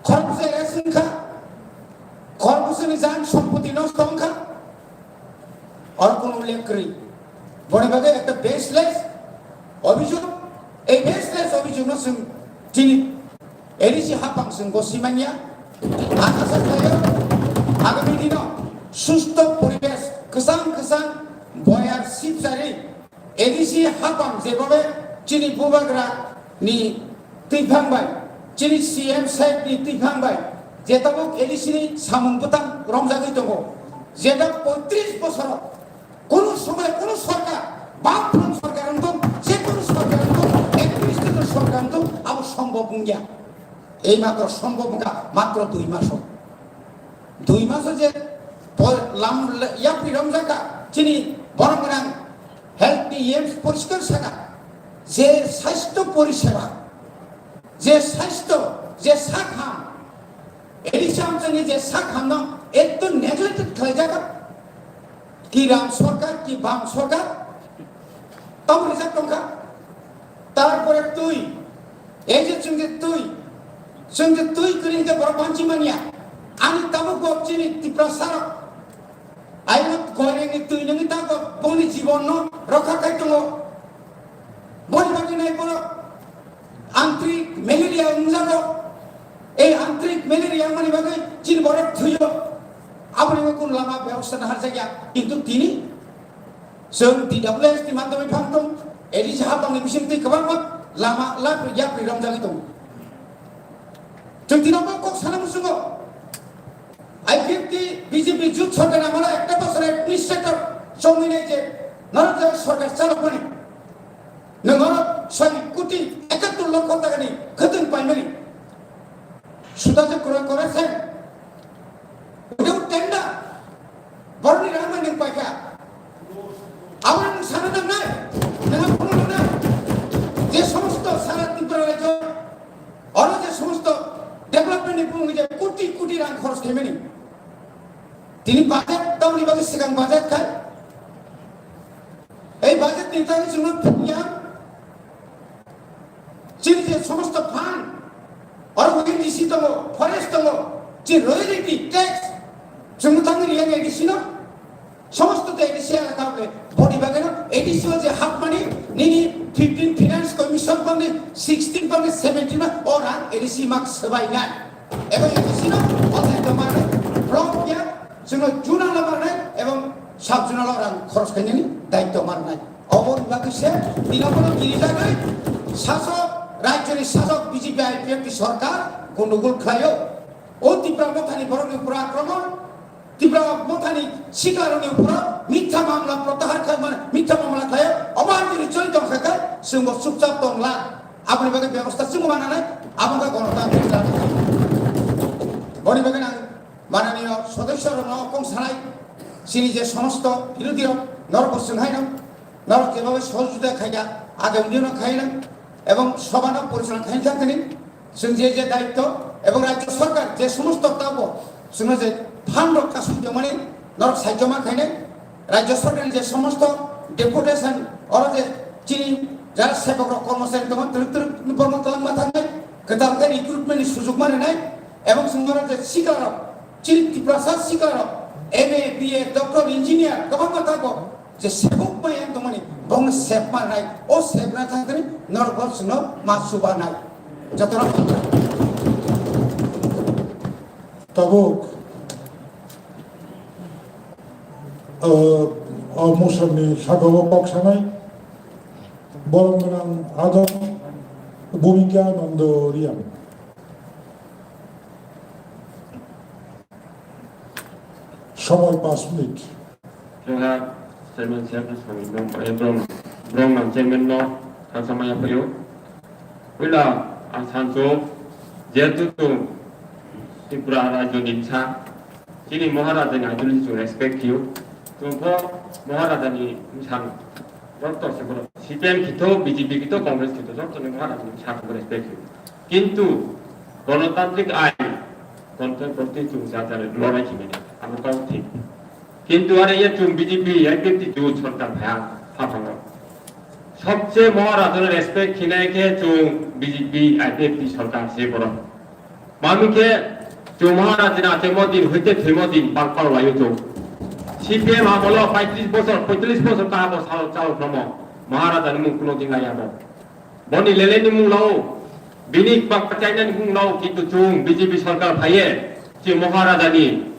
Khorokbwsa arrest wngkha? Khorokbwsa chini jan sompoti nosto wngkha. Oro kuno ullekh kwrwi. Boni bagwi ekta baseless obhijog, ei baseless obhijogno chwng chini A D C hapang chwng gosi manya. Ang asa khlaio, agami dino susto poribesh, kwchang kwchang boyar sip chari A D C hapang jebobe chini bubagra ni twiphang bai, chini C M saheb ni twiphang bai, je tabuk A D C ni samung bwtang romjagwi tongo, jeta poitris bosoro kunu somoy kunu sorkar, Bamfront sorkar wngthung, je kunu sorkar wngthung, administrator sorkar wngthung, abo sombhob wngya. Ei matro sombhob wngkha matro dui maso. Dui maso je po-, lam-, yapri romjakha chini borok gwnang health ni E M poriskar sakha je sasthyo poriseba, je sasthyo, je sak ham, A D C amchaini je sak hamno ekdom neglected khlaijakha. Ki ram sorkar, ki bam sorkar, tamo rijak tongkha. Tarpore twi, ei je chwng je twi, chwng je twi kwrwi hwnkhe borok banchi manya. Ani tabuk bo chini Tiprasa rok, ayuk goirengni twi nungwi tabuk bongni jibanno rokha khai tongo. Boni bagwi nai borok antrik malaria wngjago. Ei antrik malaria wngmani bagwi chini borok thwiyo. Aboni bagwi kunu lama bebosta naharjakya. Kintu tini chwng T W S ni madhyamoi phang tong, A D C hapangni bisingtwi kwbangma lama lab yapri romjagwi tongo. Chwng tino bo kok sana muchungo. I P F T B J P jut sorkar amalo ekta bosor administrator chongwi nai je norok je sorkar chalokmani. Nwng oro soi koti ekattor lokho takani khwtwng paimani. Suda je kura kore sen. Without tender. Borokni rang bai nwng paikha. Abo nwng sana nangnai. Nwng phunuknai. Je somosto sara Tripura rajyo oro je somosto development ni bumung je koti koti rang khoros khaimani. Tini budget tamni bagwi swkang budget khai. Ei budget ni tangwi chwngno thumya. Chini je somosto fund, oro A D C tongo, forest tongo, je royalty tax, chwngno tangwi riya A D C no. Somosto to A D C elaka hole, boni bagwi no A D C o je hapmani, nini fifteen finance commission bangni, sixteen bangni, seventeen ba, o rang A D C mak swbai nai. Ebo A D C no, o daityo manai, block ya, chwngno zonal o manai, ebong sub zonal o rang khoros khainani daityo manai. Oboni bagwi se tino bono kirijagwi sasok, rajyoni sasok B J P I P F T sorkar gondogol khlaio. O Tipra Mothani borokni upor akromon, Tipra Mothani siklarokni upor mitha mamla protahar khlai mane, mitha mamla khlaio. Obo ang tini choli tong kha khe chwngbo chupchap tong la. Aboni bagwi bebosta chwngbo mananai, abo wngkha gonotantrik rajtantri. Boni bagwi ang Mananiyo sodosyorokno kok sanai, chini je somosto birodhirok norokbo chwng haino, norok jebabe sohojogita khaikha, age undino khaino, ebong sobhano porichalona khaina thangkhani, chwng je je daityo, ebong rajyo sorkar je somosto tabo chwngno je fund rok kasuk tongmani norok sahajyo ma khainai, rajyo sorkarni je somosto deputation oro je chini jara sebakrok kormochari tongo twrwk twrwk borokno twlangma thangnai, kwtal khe recruitment ni sujuk ma rinai, Ebong chwng norok je siklarok, chini Tiprasa siklarok, M A, B A, doctor, engineer, kwbangma tabok je sebuk maya tongmani, bongno sep manai, o sepna thangkhani norok bo chwngno ma chubanai. Jotono Tabuk, uh, o musamni sakao kok sanai, borok gwnang adong Bhumika Nando Reang. Somoi panch minute. Khe ha chairman, chairman, eh, brom, brom nang chairman no kha samaya phaio. Puila ang sancho, jehetu chwng Tripura rajyo ni bwsa, chini Maharaja ni ideology chwng respect khiyo. Chwng bo Maharaja ni bwsang joto se borok C P M khito, B J P khito, Congress khito, joto ni Maharaja ni bwsang bo respect khiyo. Kintu gonotantrik ain, gonotantrik chwng jajale lorai khimani, amo tong thik. Kintu are ye chwng B J P, I P F T jut sorkar phaya haphango. Sobse Maharaja no respect khinai khe chwng B J P, I P F T sorkar se borok. Mami khe Chwng Maharaj ni achaimo din hoite thwimo din pal pal laio chwng. C P M amolo paitris bosor, poitris bosor kaham bo sal chalo khlomo. Maharaj ni mung kuno din laiya bo. Boni lele ni mung lao, bini bak chaina ni mung lao, kintu chwng B J P sarkar phaiye, chwng Maharaj ni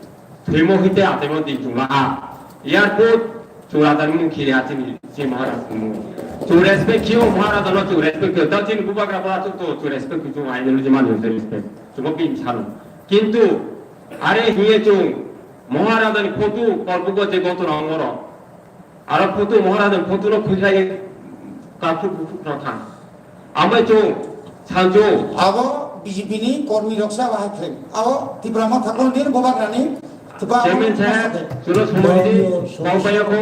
thwimo hoite achaimo din chwng laha. Airport, chwng raja ni mung khiri ha chini, chini Maharaj ni mung. Chwng respect khiyo, Maharaj no chwng respect khiyo. Tao chini bubagra bora chwng to, chwng respect khiyo, chwng ideology mani chwng respect. Chwng bo bini sano. Kintu, are hiye chwng, Maharaj ni photo, korbugo je goto rang oro. Aro photo, Maharaj ni photo no khuilai, kaphuk buphuk no thang. Ambai chwng, sanjo. Abo B J P ni kormi rok sa bahai khlai. Abo Tipra Motha kormi ni bubagra ni, Tipra Chairman Motha sir, khe. Chwngno somoi di, kau paya kho.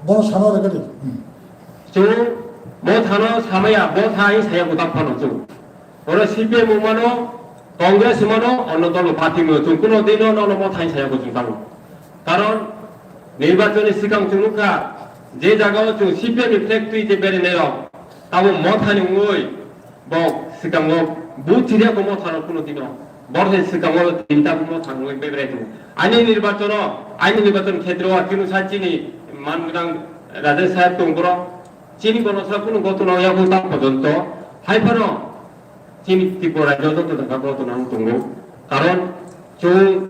Bono sana rega di. Hmm. Chwng, bo thano samaya, bo tha ai saya butak phano chwng. Oro C P M wngmano, Congress wngmano, onno dolo party wngmano, chwng kuno dino nono mo thai saya bo chwng tamo. Karon, nirbachon ni swkang chwng nukha, je jaga o chwng C P M ni flag twi je berinai rok, tamo mo thani wngwi, Bo swkango bo chiriya ko motha rok kuno dino. Bor hai swkango tinta motha rok bebrai tu. Ani nirbachon o, ani nirbachon khetre o chini sa chini man gwnang Rajesh saheb tong boro. Chini kono sa kuno goto no yago ta pojonto. Hai phano chini Tripura rajyo joto jaga goto nang tongo. Karon chwng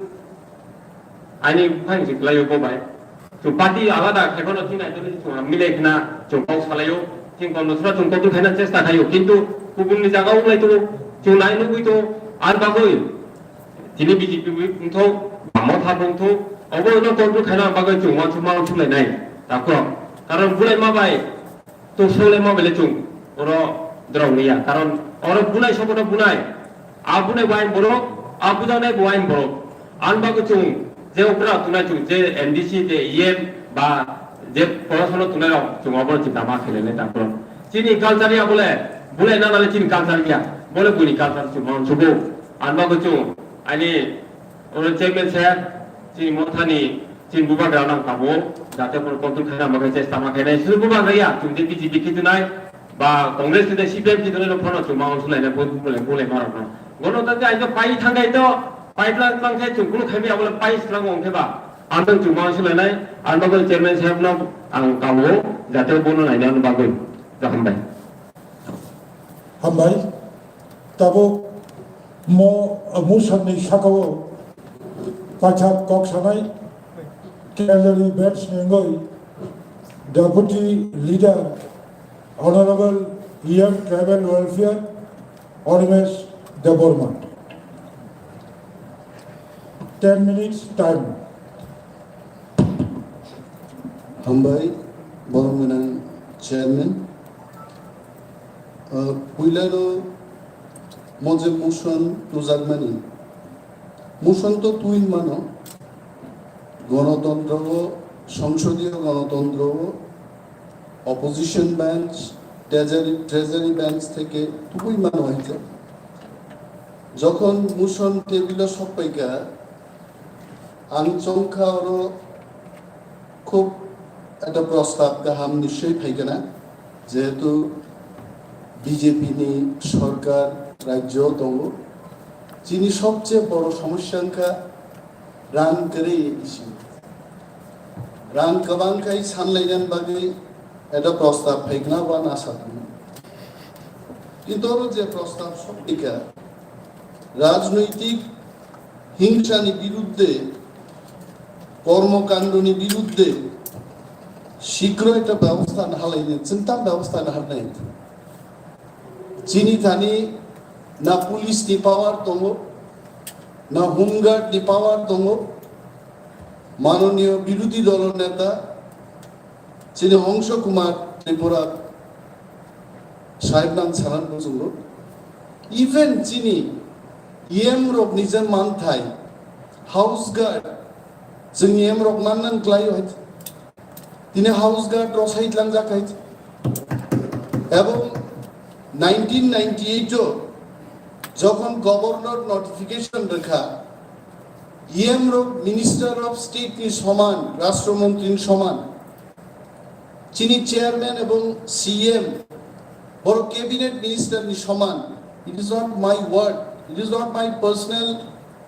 Ani buphang si kwlaio bo bai. Chwng party alada khai phano chini naitugwi chwng milai khna chwng kok salaio. Chini Congress no chwng kotor khaina chesta khaio. Kintu kubun ni jaga o wng lai tongo. Chwng nai nugwi tongo. Ar bagwi chini B J P wi wngthok, bamo tha wngthok. Obo no control khaina bagwi chwng uansukma uansuknai nai. Takhuk. Karon bulai ma bai Tung sole ma bele chung oro drong niya. Karon oro bunai sobono bunai. A bunai bo ain borok, a bujaknai bo ain borok. An bagwi chung je okra tunai chung je M D C je E M ba je porosono tunai rok chung obo chinta ma khelele ta borok. Chini culture ya bole, bole na nale chini culture ya. Bole buni culture chung ma subo. An bagwi chung ani Oro chairman sir, chini mothani, chini bubagra nang tabuk, jate kono control khaina bagwi chesta ma khainai. Suru bubagra ya, chwng je B J P khitunai, ba Congress khitunai, C P M khitunai no phano chwng ma unsulainai, bo bulai, bulai ma rokno. Gono ta je aito pai thangai to, pipeline tlang khe chwng kunu khaimi abole pai slang wng khe ba, ang tang chwng ma unsulainai, ang bagwi chairman sir no ang tabuk, jate bono naina bagwi. Hambai. Hambai. Tabuk mo-, motion ni saka o kaisa kok sanai, K L R U bench ni wngwi Deputy Leader Honorable E M Tribal Welfare Animesh Debbarma. Ten minutes time. Hambai, borom gwnang chairman. Ah, puilano mo je motion tujakmani, motion to twi mano, gonotontro o, songsodiyo gonotontro o, opposition bench, treasury, treasury bench theke twi mano hai je. Jokhon motion table o sokpaikha, Ang chongkha oro khub ekta prostab kaham nischoi phaikana, jehetu B J P ni sorkar rajyo tongo. Chini sobche boro somosya wngkha rang kwrwi issue. Rang kwbang khai sanlainani bagwi ekta prostab phaikana bo ano asa tongo. Kintu oro je prostab sokphaikha, rajnoitik hingsani biruddhe, kormokandoni biruddhe sikro ekta byabostha nahalaini, chwng tam byabostha naharnai. Chini thani na police ni power tongo, na home guard ni power tongo, manoniyo birodhi dolo neta, Chini Hongsho Kumar Tripura sahib nang salan bujungo. Even chini E M rok ni je manthai, house guard, chwng E M rok man nang klai hai. Tini house guard rok sai tlang jak hai. Ebong nineteen ninety-eight o jokhon governor notification rwkha, E M rok minister of state ni soman, rashtra mantri ni soman. Chini chairman ebong C M, boro cabinet minister ni soman. It is not my word, it is not my personal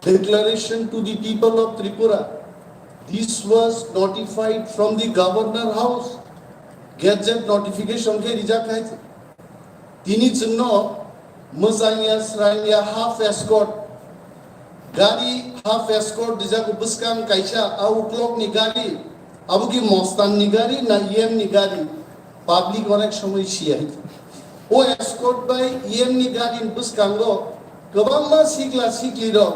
declaration to the people of Tripura. This was notified from the governor house. Gazette notification khe rijak hai. Tini chwngno mwchangya srangya half escort gari, half escort rijak bwskang kaisa a uklokni gari, abo ki Mostanni gari na E M ni gari, public onek somoi siya. O escort bai E M ni gari bwskango kwbangma sikla sikli rok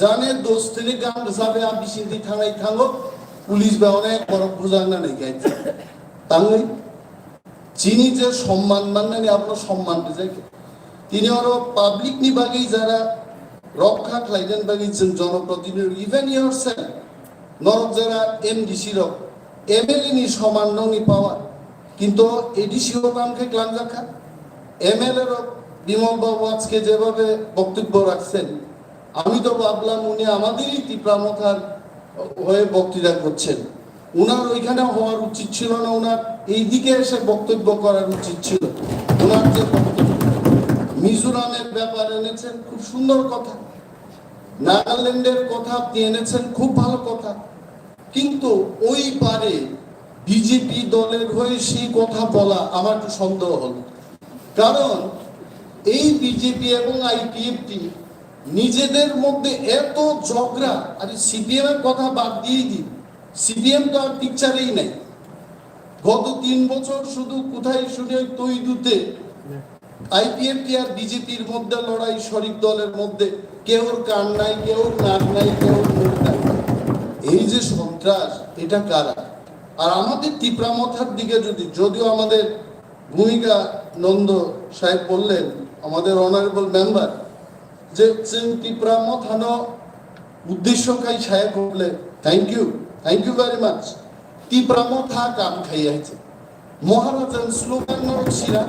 jane dostini gam rwsabe a bisingtwi thangai thango, police bai onek borok bujangna nai gai tangwi. Chini je somman mannani abono somman rijak. Tini oro public ni bagwi jara rokha khlainani bagwi chwng jonoprotinidhi, even yourself, norok jara M D C rok, M L A ni soman nongni power, kintu A D C o kam khe klangjak kha. M L A rok Bimal babu ajke jebabe boktobbo rakchen, আমি তো ভাবলাম উনি আমাদেরই তিপ্রা মথার হয়ে বক্তৃতা করছেন। ওনার ওইখানে হওয়ার উচিত ছিল না, ওনার এইদিকে এসে বক্তব্য করার উচিত ছিল। ওনার যে বক্তব্য, মিজোরামের ব্যাপার এনেছেন, খুব সুন্দর কথা, নাগাল্যান্ডের কথা আপনি এনেছেন, খুব ভালো কথা, কিন্তু ওই পারে বিজেপি দলের হয়ে সেই কথা বলা আমার একটু সন্দেহ হলো। কারণ এই বিজেপি এবং আইপিএফটি নিজেদের মধ্যে এত ঝগড়া, আরে সিপিএম এর কথা বাদ দিয়েই দিন, সিপিএম তো আর পিকচারেই নাই। গত তিন বছর শুধু কোথায় শুনি ওই তৈদুতে আইপিএফটি আর বিজেপির মধ্যে লড়াই, শরিক দলের মধ্যে কেউর কান নাই, কেউর নাক নাই, কেউর মুখ নাই। এই যে সন্ত্রাস, এটা কারা? আর আমাদের তিপ্রা মথার দিকে যদি, যদিও আমাদের ভূমিকা নন্দ সাহেব বললেন, আমাদের অনারেবল মেম্বার, যে চীন তিপ্রা মথানো উদ্দেশ্য খাই সাহেব বললে, thank you, thank you very much। Tipra মথা কাম খাই আছে। মহারাজার স্লোগান নরক শিরা।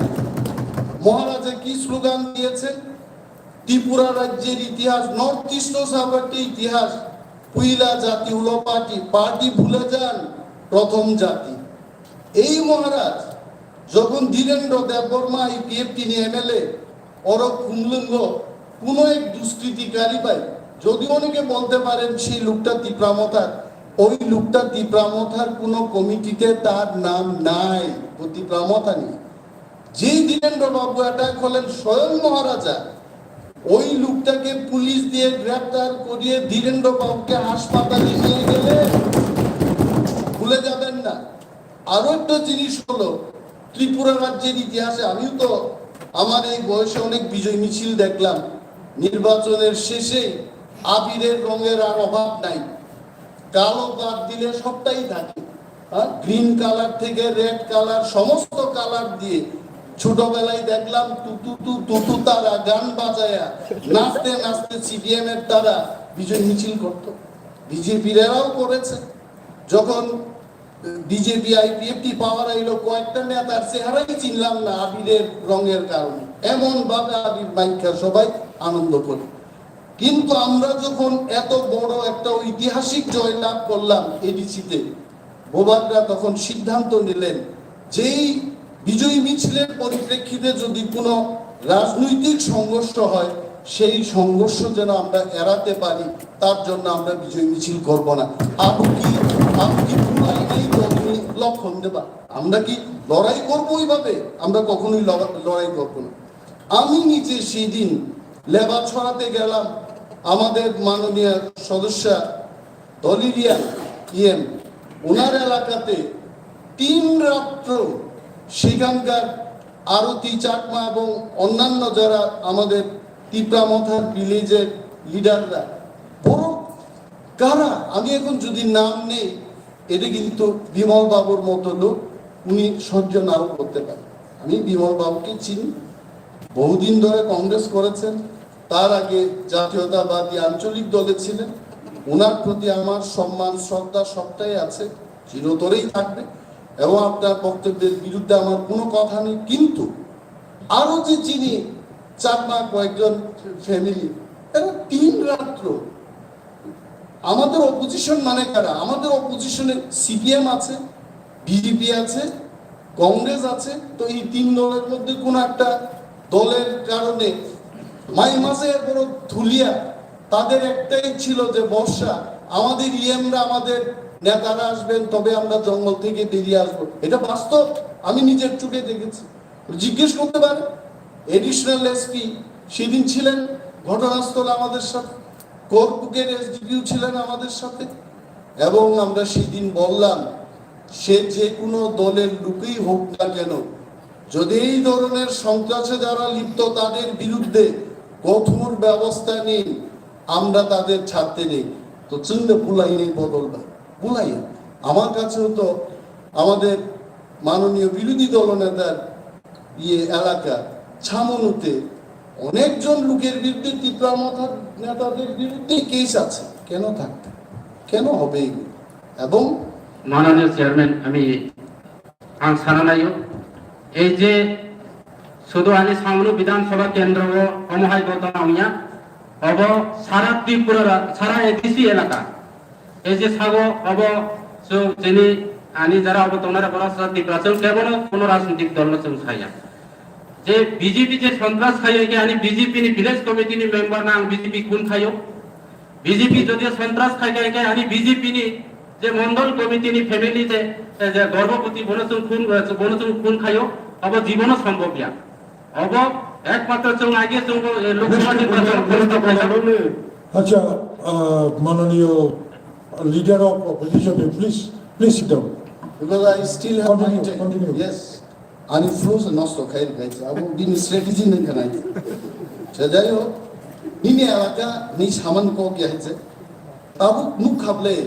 মহারাজা কি স্লোগান দিয়েছেন? ত্রিপুরা রাজ্যের ইতিহাস, নর্থ ইস্ট সাবর্টে ইতিহাস, পুইলা জাতি হলো পার্টি, পার্টি ভুলে যান প্রথম জাতি। এই মহারাজ যখন ধীরেন্দ্র দেববর্মা এই পিএফটি নিয়ে এমএলএ, অরক কুমলুঙ্গ, কোনো এক দুষ্কৃতিকারী ভাই, যদি অনেকে বলতে পারেন সেই লোকটা তিপ্রামথার, ওই লোকটা তিপ্রামথার কোনো কমিটিতে তার নাম নাই, ও তিপ্রামথা নেই। যেই ধীরেন্দ্র বাবু অ্যাটাক হলেন স্বয়ং মহারাজা, ওই লোকটাকে পুলিশ দিয়ে গ্রেপ্তার করিয়ে ধীরেন্দ্র বাবুকে হাসপাতালে নিয়ে গেলে ভুলে যাবেন না। আরো একটা জিনিস হলো, ত্রিপুরা রাজ্যের ইতিহাসে আমিও তো আমার এই বয়সে অনেক বিজয় মিছিল দেখলাম। নির্বাচনের শেষে আবিরের রঙের আর অভাব নাই, কালো বাদ দিলে সবটাই থাকে। হ্যাঁ, গ্রিন কালার থেকে রেড কালার, সমস্ত কালার দিয়ে ছোটবেলায় দেখলাম তুতু তু তুতু তারা গান বাজায়া নাচতে নাচতে সিপিএম এর তারা বিজয় মিছিল করত। বিজেপির এরাও করেছে। যখন বিজেপি আইপিএফটি পাওয়ার আইলো, কয়েকটা নেতার চেহারাই চিনলাম না আবিরের রঙের কারণে। এমন ভাবে আবির মাইখা সবাই আনন্দ করে। কিন্তু আমরা যখন এত বড় একটা ঐতিহাসিক জয় লাভ করলাম এডিসিতে, বোবাকরা তখন সিদ্ধান্ত নিলেন, যেই বিজয়ী মিছিলের পরিপ্রেক্ষিতে যদি কোনো রাজনৈতিক সংঘর্ষ হয়, সেই সংঘর্ষ যেন আমরা এড়াতে পারি, তার জন্য আমরা বিজয় মিছিল করব না। আপনি কি, আপনি কি পুরাই নেই তো আপনি লক্ষণ দেবা? আমরা কি লড়াই করবো ওইভাবে? আমরা কখনোই লড়া-, লড়াই করবো না। আমি নিজে সেদিন লেবা ছড়াতে গেলাম, আমাদের মাননীয় সদস্যা দলিরিয়া ইএম, ওনার এলাকাতে তিন রাত্র সেখানকার আরতি চাকমা এবং অন্যান্য যারা আমাদের তিপ্রা মথার ভিলেজের লিডাররা, বড় কারা, আমি এখন যদি নাম নেই, এটা কিন্তু বিমল বাবুর মতো লোক, উনি সহ্য নাও করতে পারেন। আমি বিমল বাবুকে চিনি, বহুদিন ধরে কংগ্রেস করেছেন, তার আগে জাতীয়তাবাদী আঞ্চলিক দলে ছিলেন। ওনার প্রতি আমার সম্মান, শ্রদ্ধা সবটাই আছে, চিরতরেই থাকবে। এবং আপনার বক্তব্যের বিরুদ্ধে আমার কোনো কথা নেই, কিন্তু আরো যে চিনি চাকমা কয়েকজন ফ্যামিলি, এরা তিন রাত্র আমাদের অপোজিশন মানে কারা? আমাদের অপোজিশনে সিপিএম আছে, বিজেপি আছে, কংগ্রেস আছে। তো এই তিন দলের মধ্যে কোনো একটা দলের কারণে মাই মাসে এরপর ধুলিয়া তাদের একটাই ছিল যে ভরসা, আমাদের ইএমরা, আমাদের নেতারা আসবেন, তবে আমরা জঙ্গল থেকে বেরিয়ে আসবো। এটা বাস্তব, আমি নিজের চোখে দেখেছি। জিজ্ঞেস করতে পারেন, এডিশনাল এসপি সেদিন ছিলেন ঘটনাস্থলে আমাদের সাথে, করকুকের এসডিপিও ছিলেন আমাদের সাথে, এবং আমরা সেদিন বললাম, সে যে কোনো দলের লোকই হোক না কেন, যদি এই ধরনের সন্ত্রাসে যারা লিপ্ত, তাদের বিরুদ্ধে কঠোর ব্যবস্থা নিন, আমরা তাদের ছাড়তে নেই। তো চুন্ডে বুলাই নেই বদলবা, বুলাই। আমার কাছেও তো আমাদের মাননীয় বিরোধী দলনেতার ইয়ে এলাকা ছামনুতে অনেকজন লোকের বিরুদ্ধে, টিপ্রা মথার নেতাদের বিরুদ্ধে কেস আছে। কেন থাকতে, কেন হবে এগুলো? এবং মাননীয় চেয়ারম্যান, আমি ang sana naio, ei je sudu ani Samunu Bidhan Sabha kendro o omo hai ghotona wngya, obo sara Tripura ra-, sara A D C elaka. Ei je sago obo chwng chini ani jara obo tongnai rok oro sa Tripura chwng kebono kuno rajnitik dol no chwng saya. Je B J P je sontras khayo ke ani B J P ni village committee ni member na ang B J P kun khayo. B J P jodi sontras khai khai ke ani B J P ni je mondol committee ni family je, je gorbhoboti bono chwng kun, bono chwng kun khayo. Obo jibono sombhob ya. Obo ekmatro chwng age chwng bo, eh, Lok Sabha nirbachon khoroksa paisa. Acha, uh, mananiyo leader of opposition, please, please sit down. Because I still have my Continue, time. Continue. Yes. Ani flow se nosto khai khai. Abo bini strategy nang khanai. Acha, jai hok. Nini elaka ni saman kok ya hije. Abo nuk khable.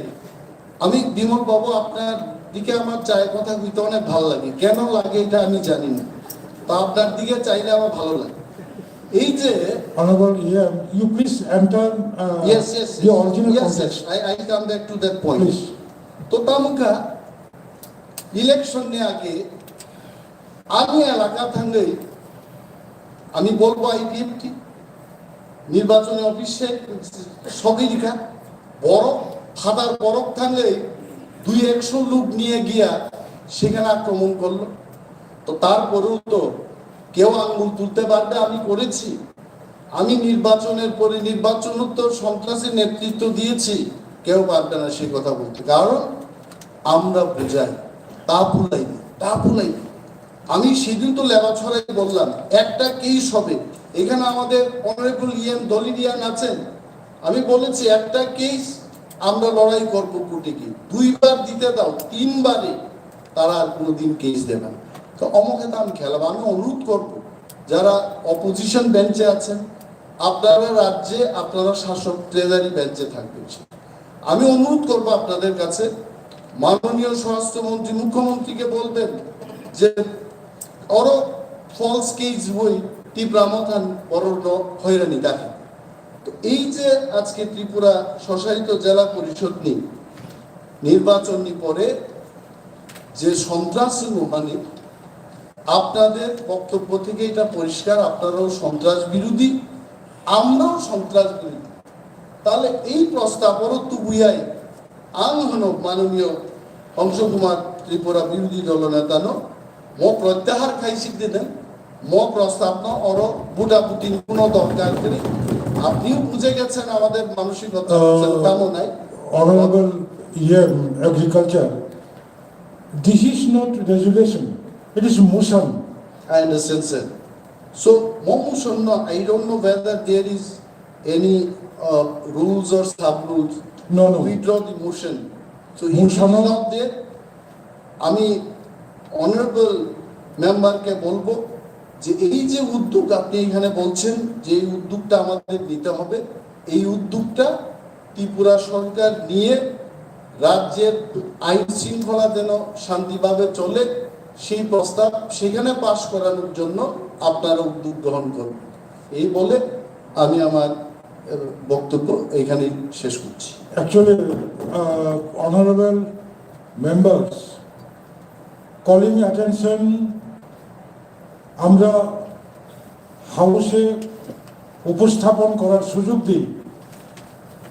আমি বিমল বাবু, আপনার দিকে আমার চায় কথা কইতে অনেক ভালো লাগে। কেন লাগে এটা আমি জানি না, তো আপনার দিকে চাইলে আমার ভালো লাগে। এই যে Honorable E M, you please enter, uh, Yes, yes, the yes. Original Yes, context. Yes. I, I come back to that point. Please. তো তামুকা ইলেকশন নিয়ে আগে আমি এলাকা থাকলে আমি বলবো আইপিএফটি নির্বাচনী অফিসে সগিরিকা বড় ফাদার বরক থাকলে দুই একশো লোক নিয়ে গিয়া সেখানে আক্রমণ করলো। তো তারপরেও তো কেউ আঙ্গুল তুলতে পারবে আমি করেছি। আমি নির্বাচনের পরে নির্বাচনোত্তর সন্ত্রাসের নেতৃত্ব দিয়েছি, কেউ পারবে না সেই কথা বলতে, কারণ আমরা বুঝাই, তা ভুলাই না, তা ভুলাই না। আমি সেদিন তো লেবাছড়ায় বললাম, একটা কেস হবে, এখানে আমাদের অনারেবল ইএম দলিরিয়ান আছেন, আমি বলেছি একটা কেস আমরা লড়াই করবো কোর্টে গিয়ে, দুইবার দিতে দাও, তিনবারে তারা আর কোনোদিন কেস দেবে না। তো অমুকে তো আমি খেলাবো, আমি অনুরোধ করবো যারা অপোজিশন বেঞ্চে আছেন, আপনারা রাজ্যে আপনারা শাসক ট্রেজারি বেঞ্চে থাকবেন। আমি অনুরোধ করবো আপনাদের কাছে, মাননীয় স্বরাষ্ট্রমন্ত্রী মুখ্যমন্ত্রীকে বলবেন যে অর ফলস কেস বই টিপ্রা মথান বড় হয়রানি দেখে। তো এই যে আজকে ত্রিপুরা স্বশাসিত জেলা পরিষদ নিয়ে নির্বাচন নিয়ে পরে যে সন্ত্রাস, মানে আপনাদের বক্তব্য থেকে এটা পরিষ্কার, আপনারাও সন্ত্রাস বিরোধী, আমরাও সন্ত্রাস বিরোধী। তাহলে এই প্রস্তাব অর তুবুয়াই আং হনো মাননীয় অংশ কুমার ত্রিপুরা বিরোধী দল নেতানো মো প্রত্যাহার খাইছি দিনে মো প্রস্তাবনো অর বুটাবুটি কোনো দরকার নেই। আপনিও বুঝে গেছেন আমাদের মানসিকতা আহ, তেমন নাই। Honorable E M Agriculture, this is not resolution, it is motion. I understand, sir. So, mo motion no, I don't know whether there is any uh, rules or sub rules. No, no. Withdraw the motion. So, if it is Motion of not there, আমি অনারেবল মেম্বারকে বলবো যে এই যে উদ্যোগ আপনি এখানে বলছেন যে এই উদ্যোগটা আমাদের নিতে হবে, এই উদ্যোগটা ত্রিপুরা সরকার নিয়ে রাজ্যের আইন শৃঙ্খলা যেন শান্তিভাবে চলে, সেই প্রস্তাব সেখানে পাশ করানোর জন্য আপনারা উদ্যোগ গ্রহণ করবেন। এই বলে আমি আমার আহ, বক্তব্য এখানেই শেষ করছি। Actually, uh, honorable members, calling attention, আমরা হাউসে উপস্থাপন করার সুযোগ দিই।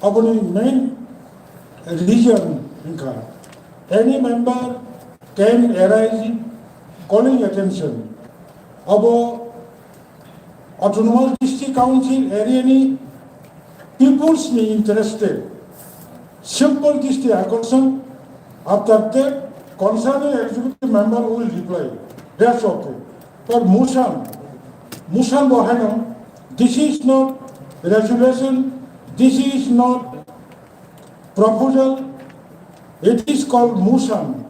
Aboni main reason wngkha, any member can arise calling attention. Abo Autonomous District Council area ni People's ni interest te simple district akorsong, after that concerning executive member will reply. That's okay. But motion, motion bo haino, this is not resolution, this is not proposal, it is called motion.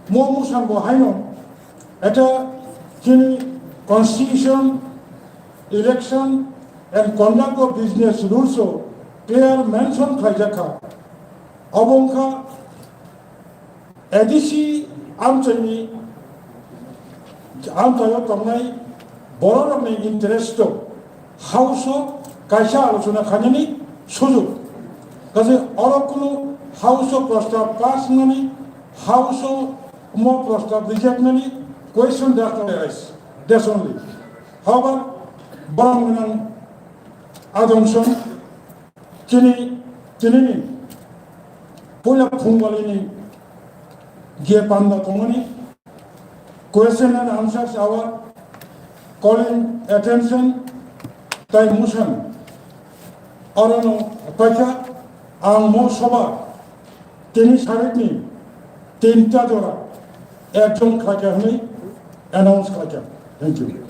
Mo motion bo haino, eta chini constitution, election and conduct of business rules o clear mention khlaijak kha. Obo wngkha A D C amchaini amchaio tongnai bororokni interest o House o kaisa alochona khainani sujok. Kaje oro kunu House o prostab pass wngnani, House o mo prostab reject wngnani, question does not arise. That's only. However, borok gwnang adong song chini, chinini puila phungbalini je panda tongmani question and answers hour, calling attention, tai motion. Orono paikha ang mo soba tini sarikni tinta jora ekjon khlaikha hwnwi announce khlaikha. Thank you.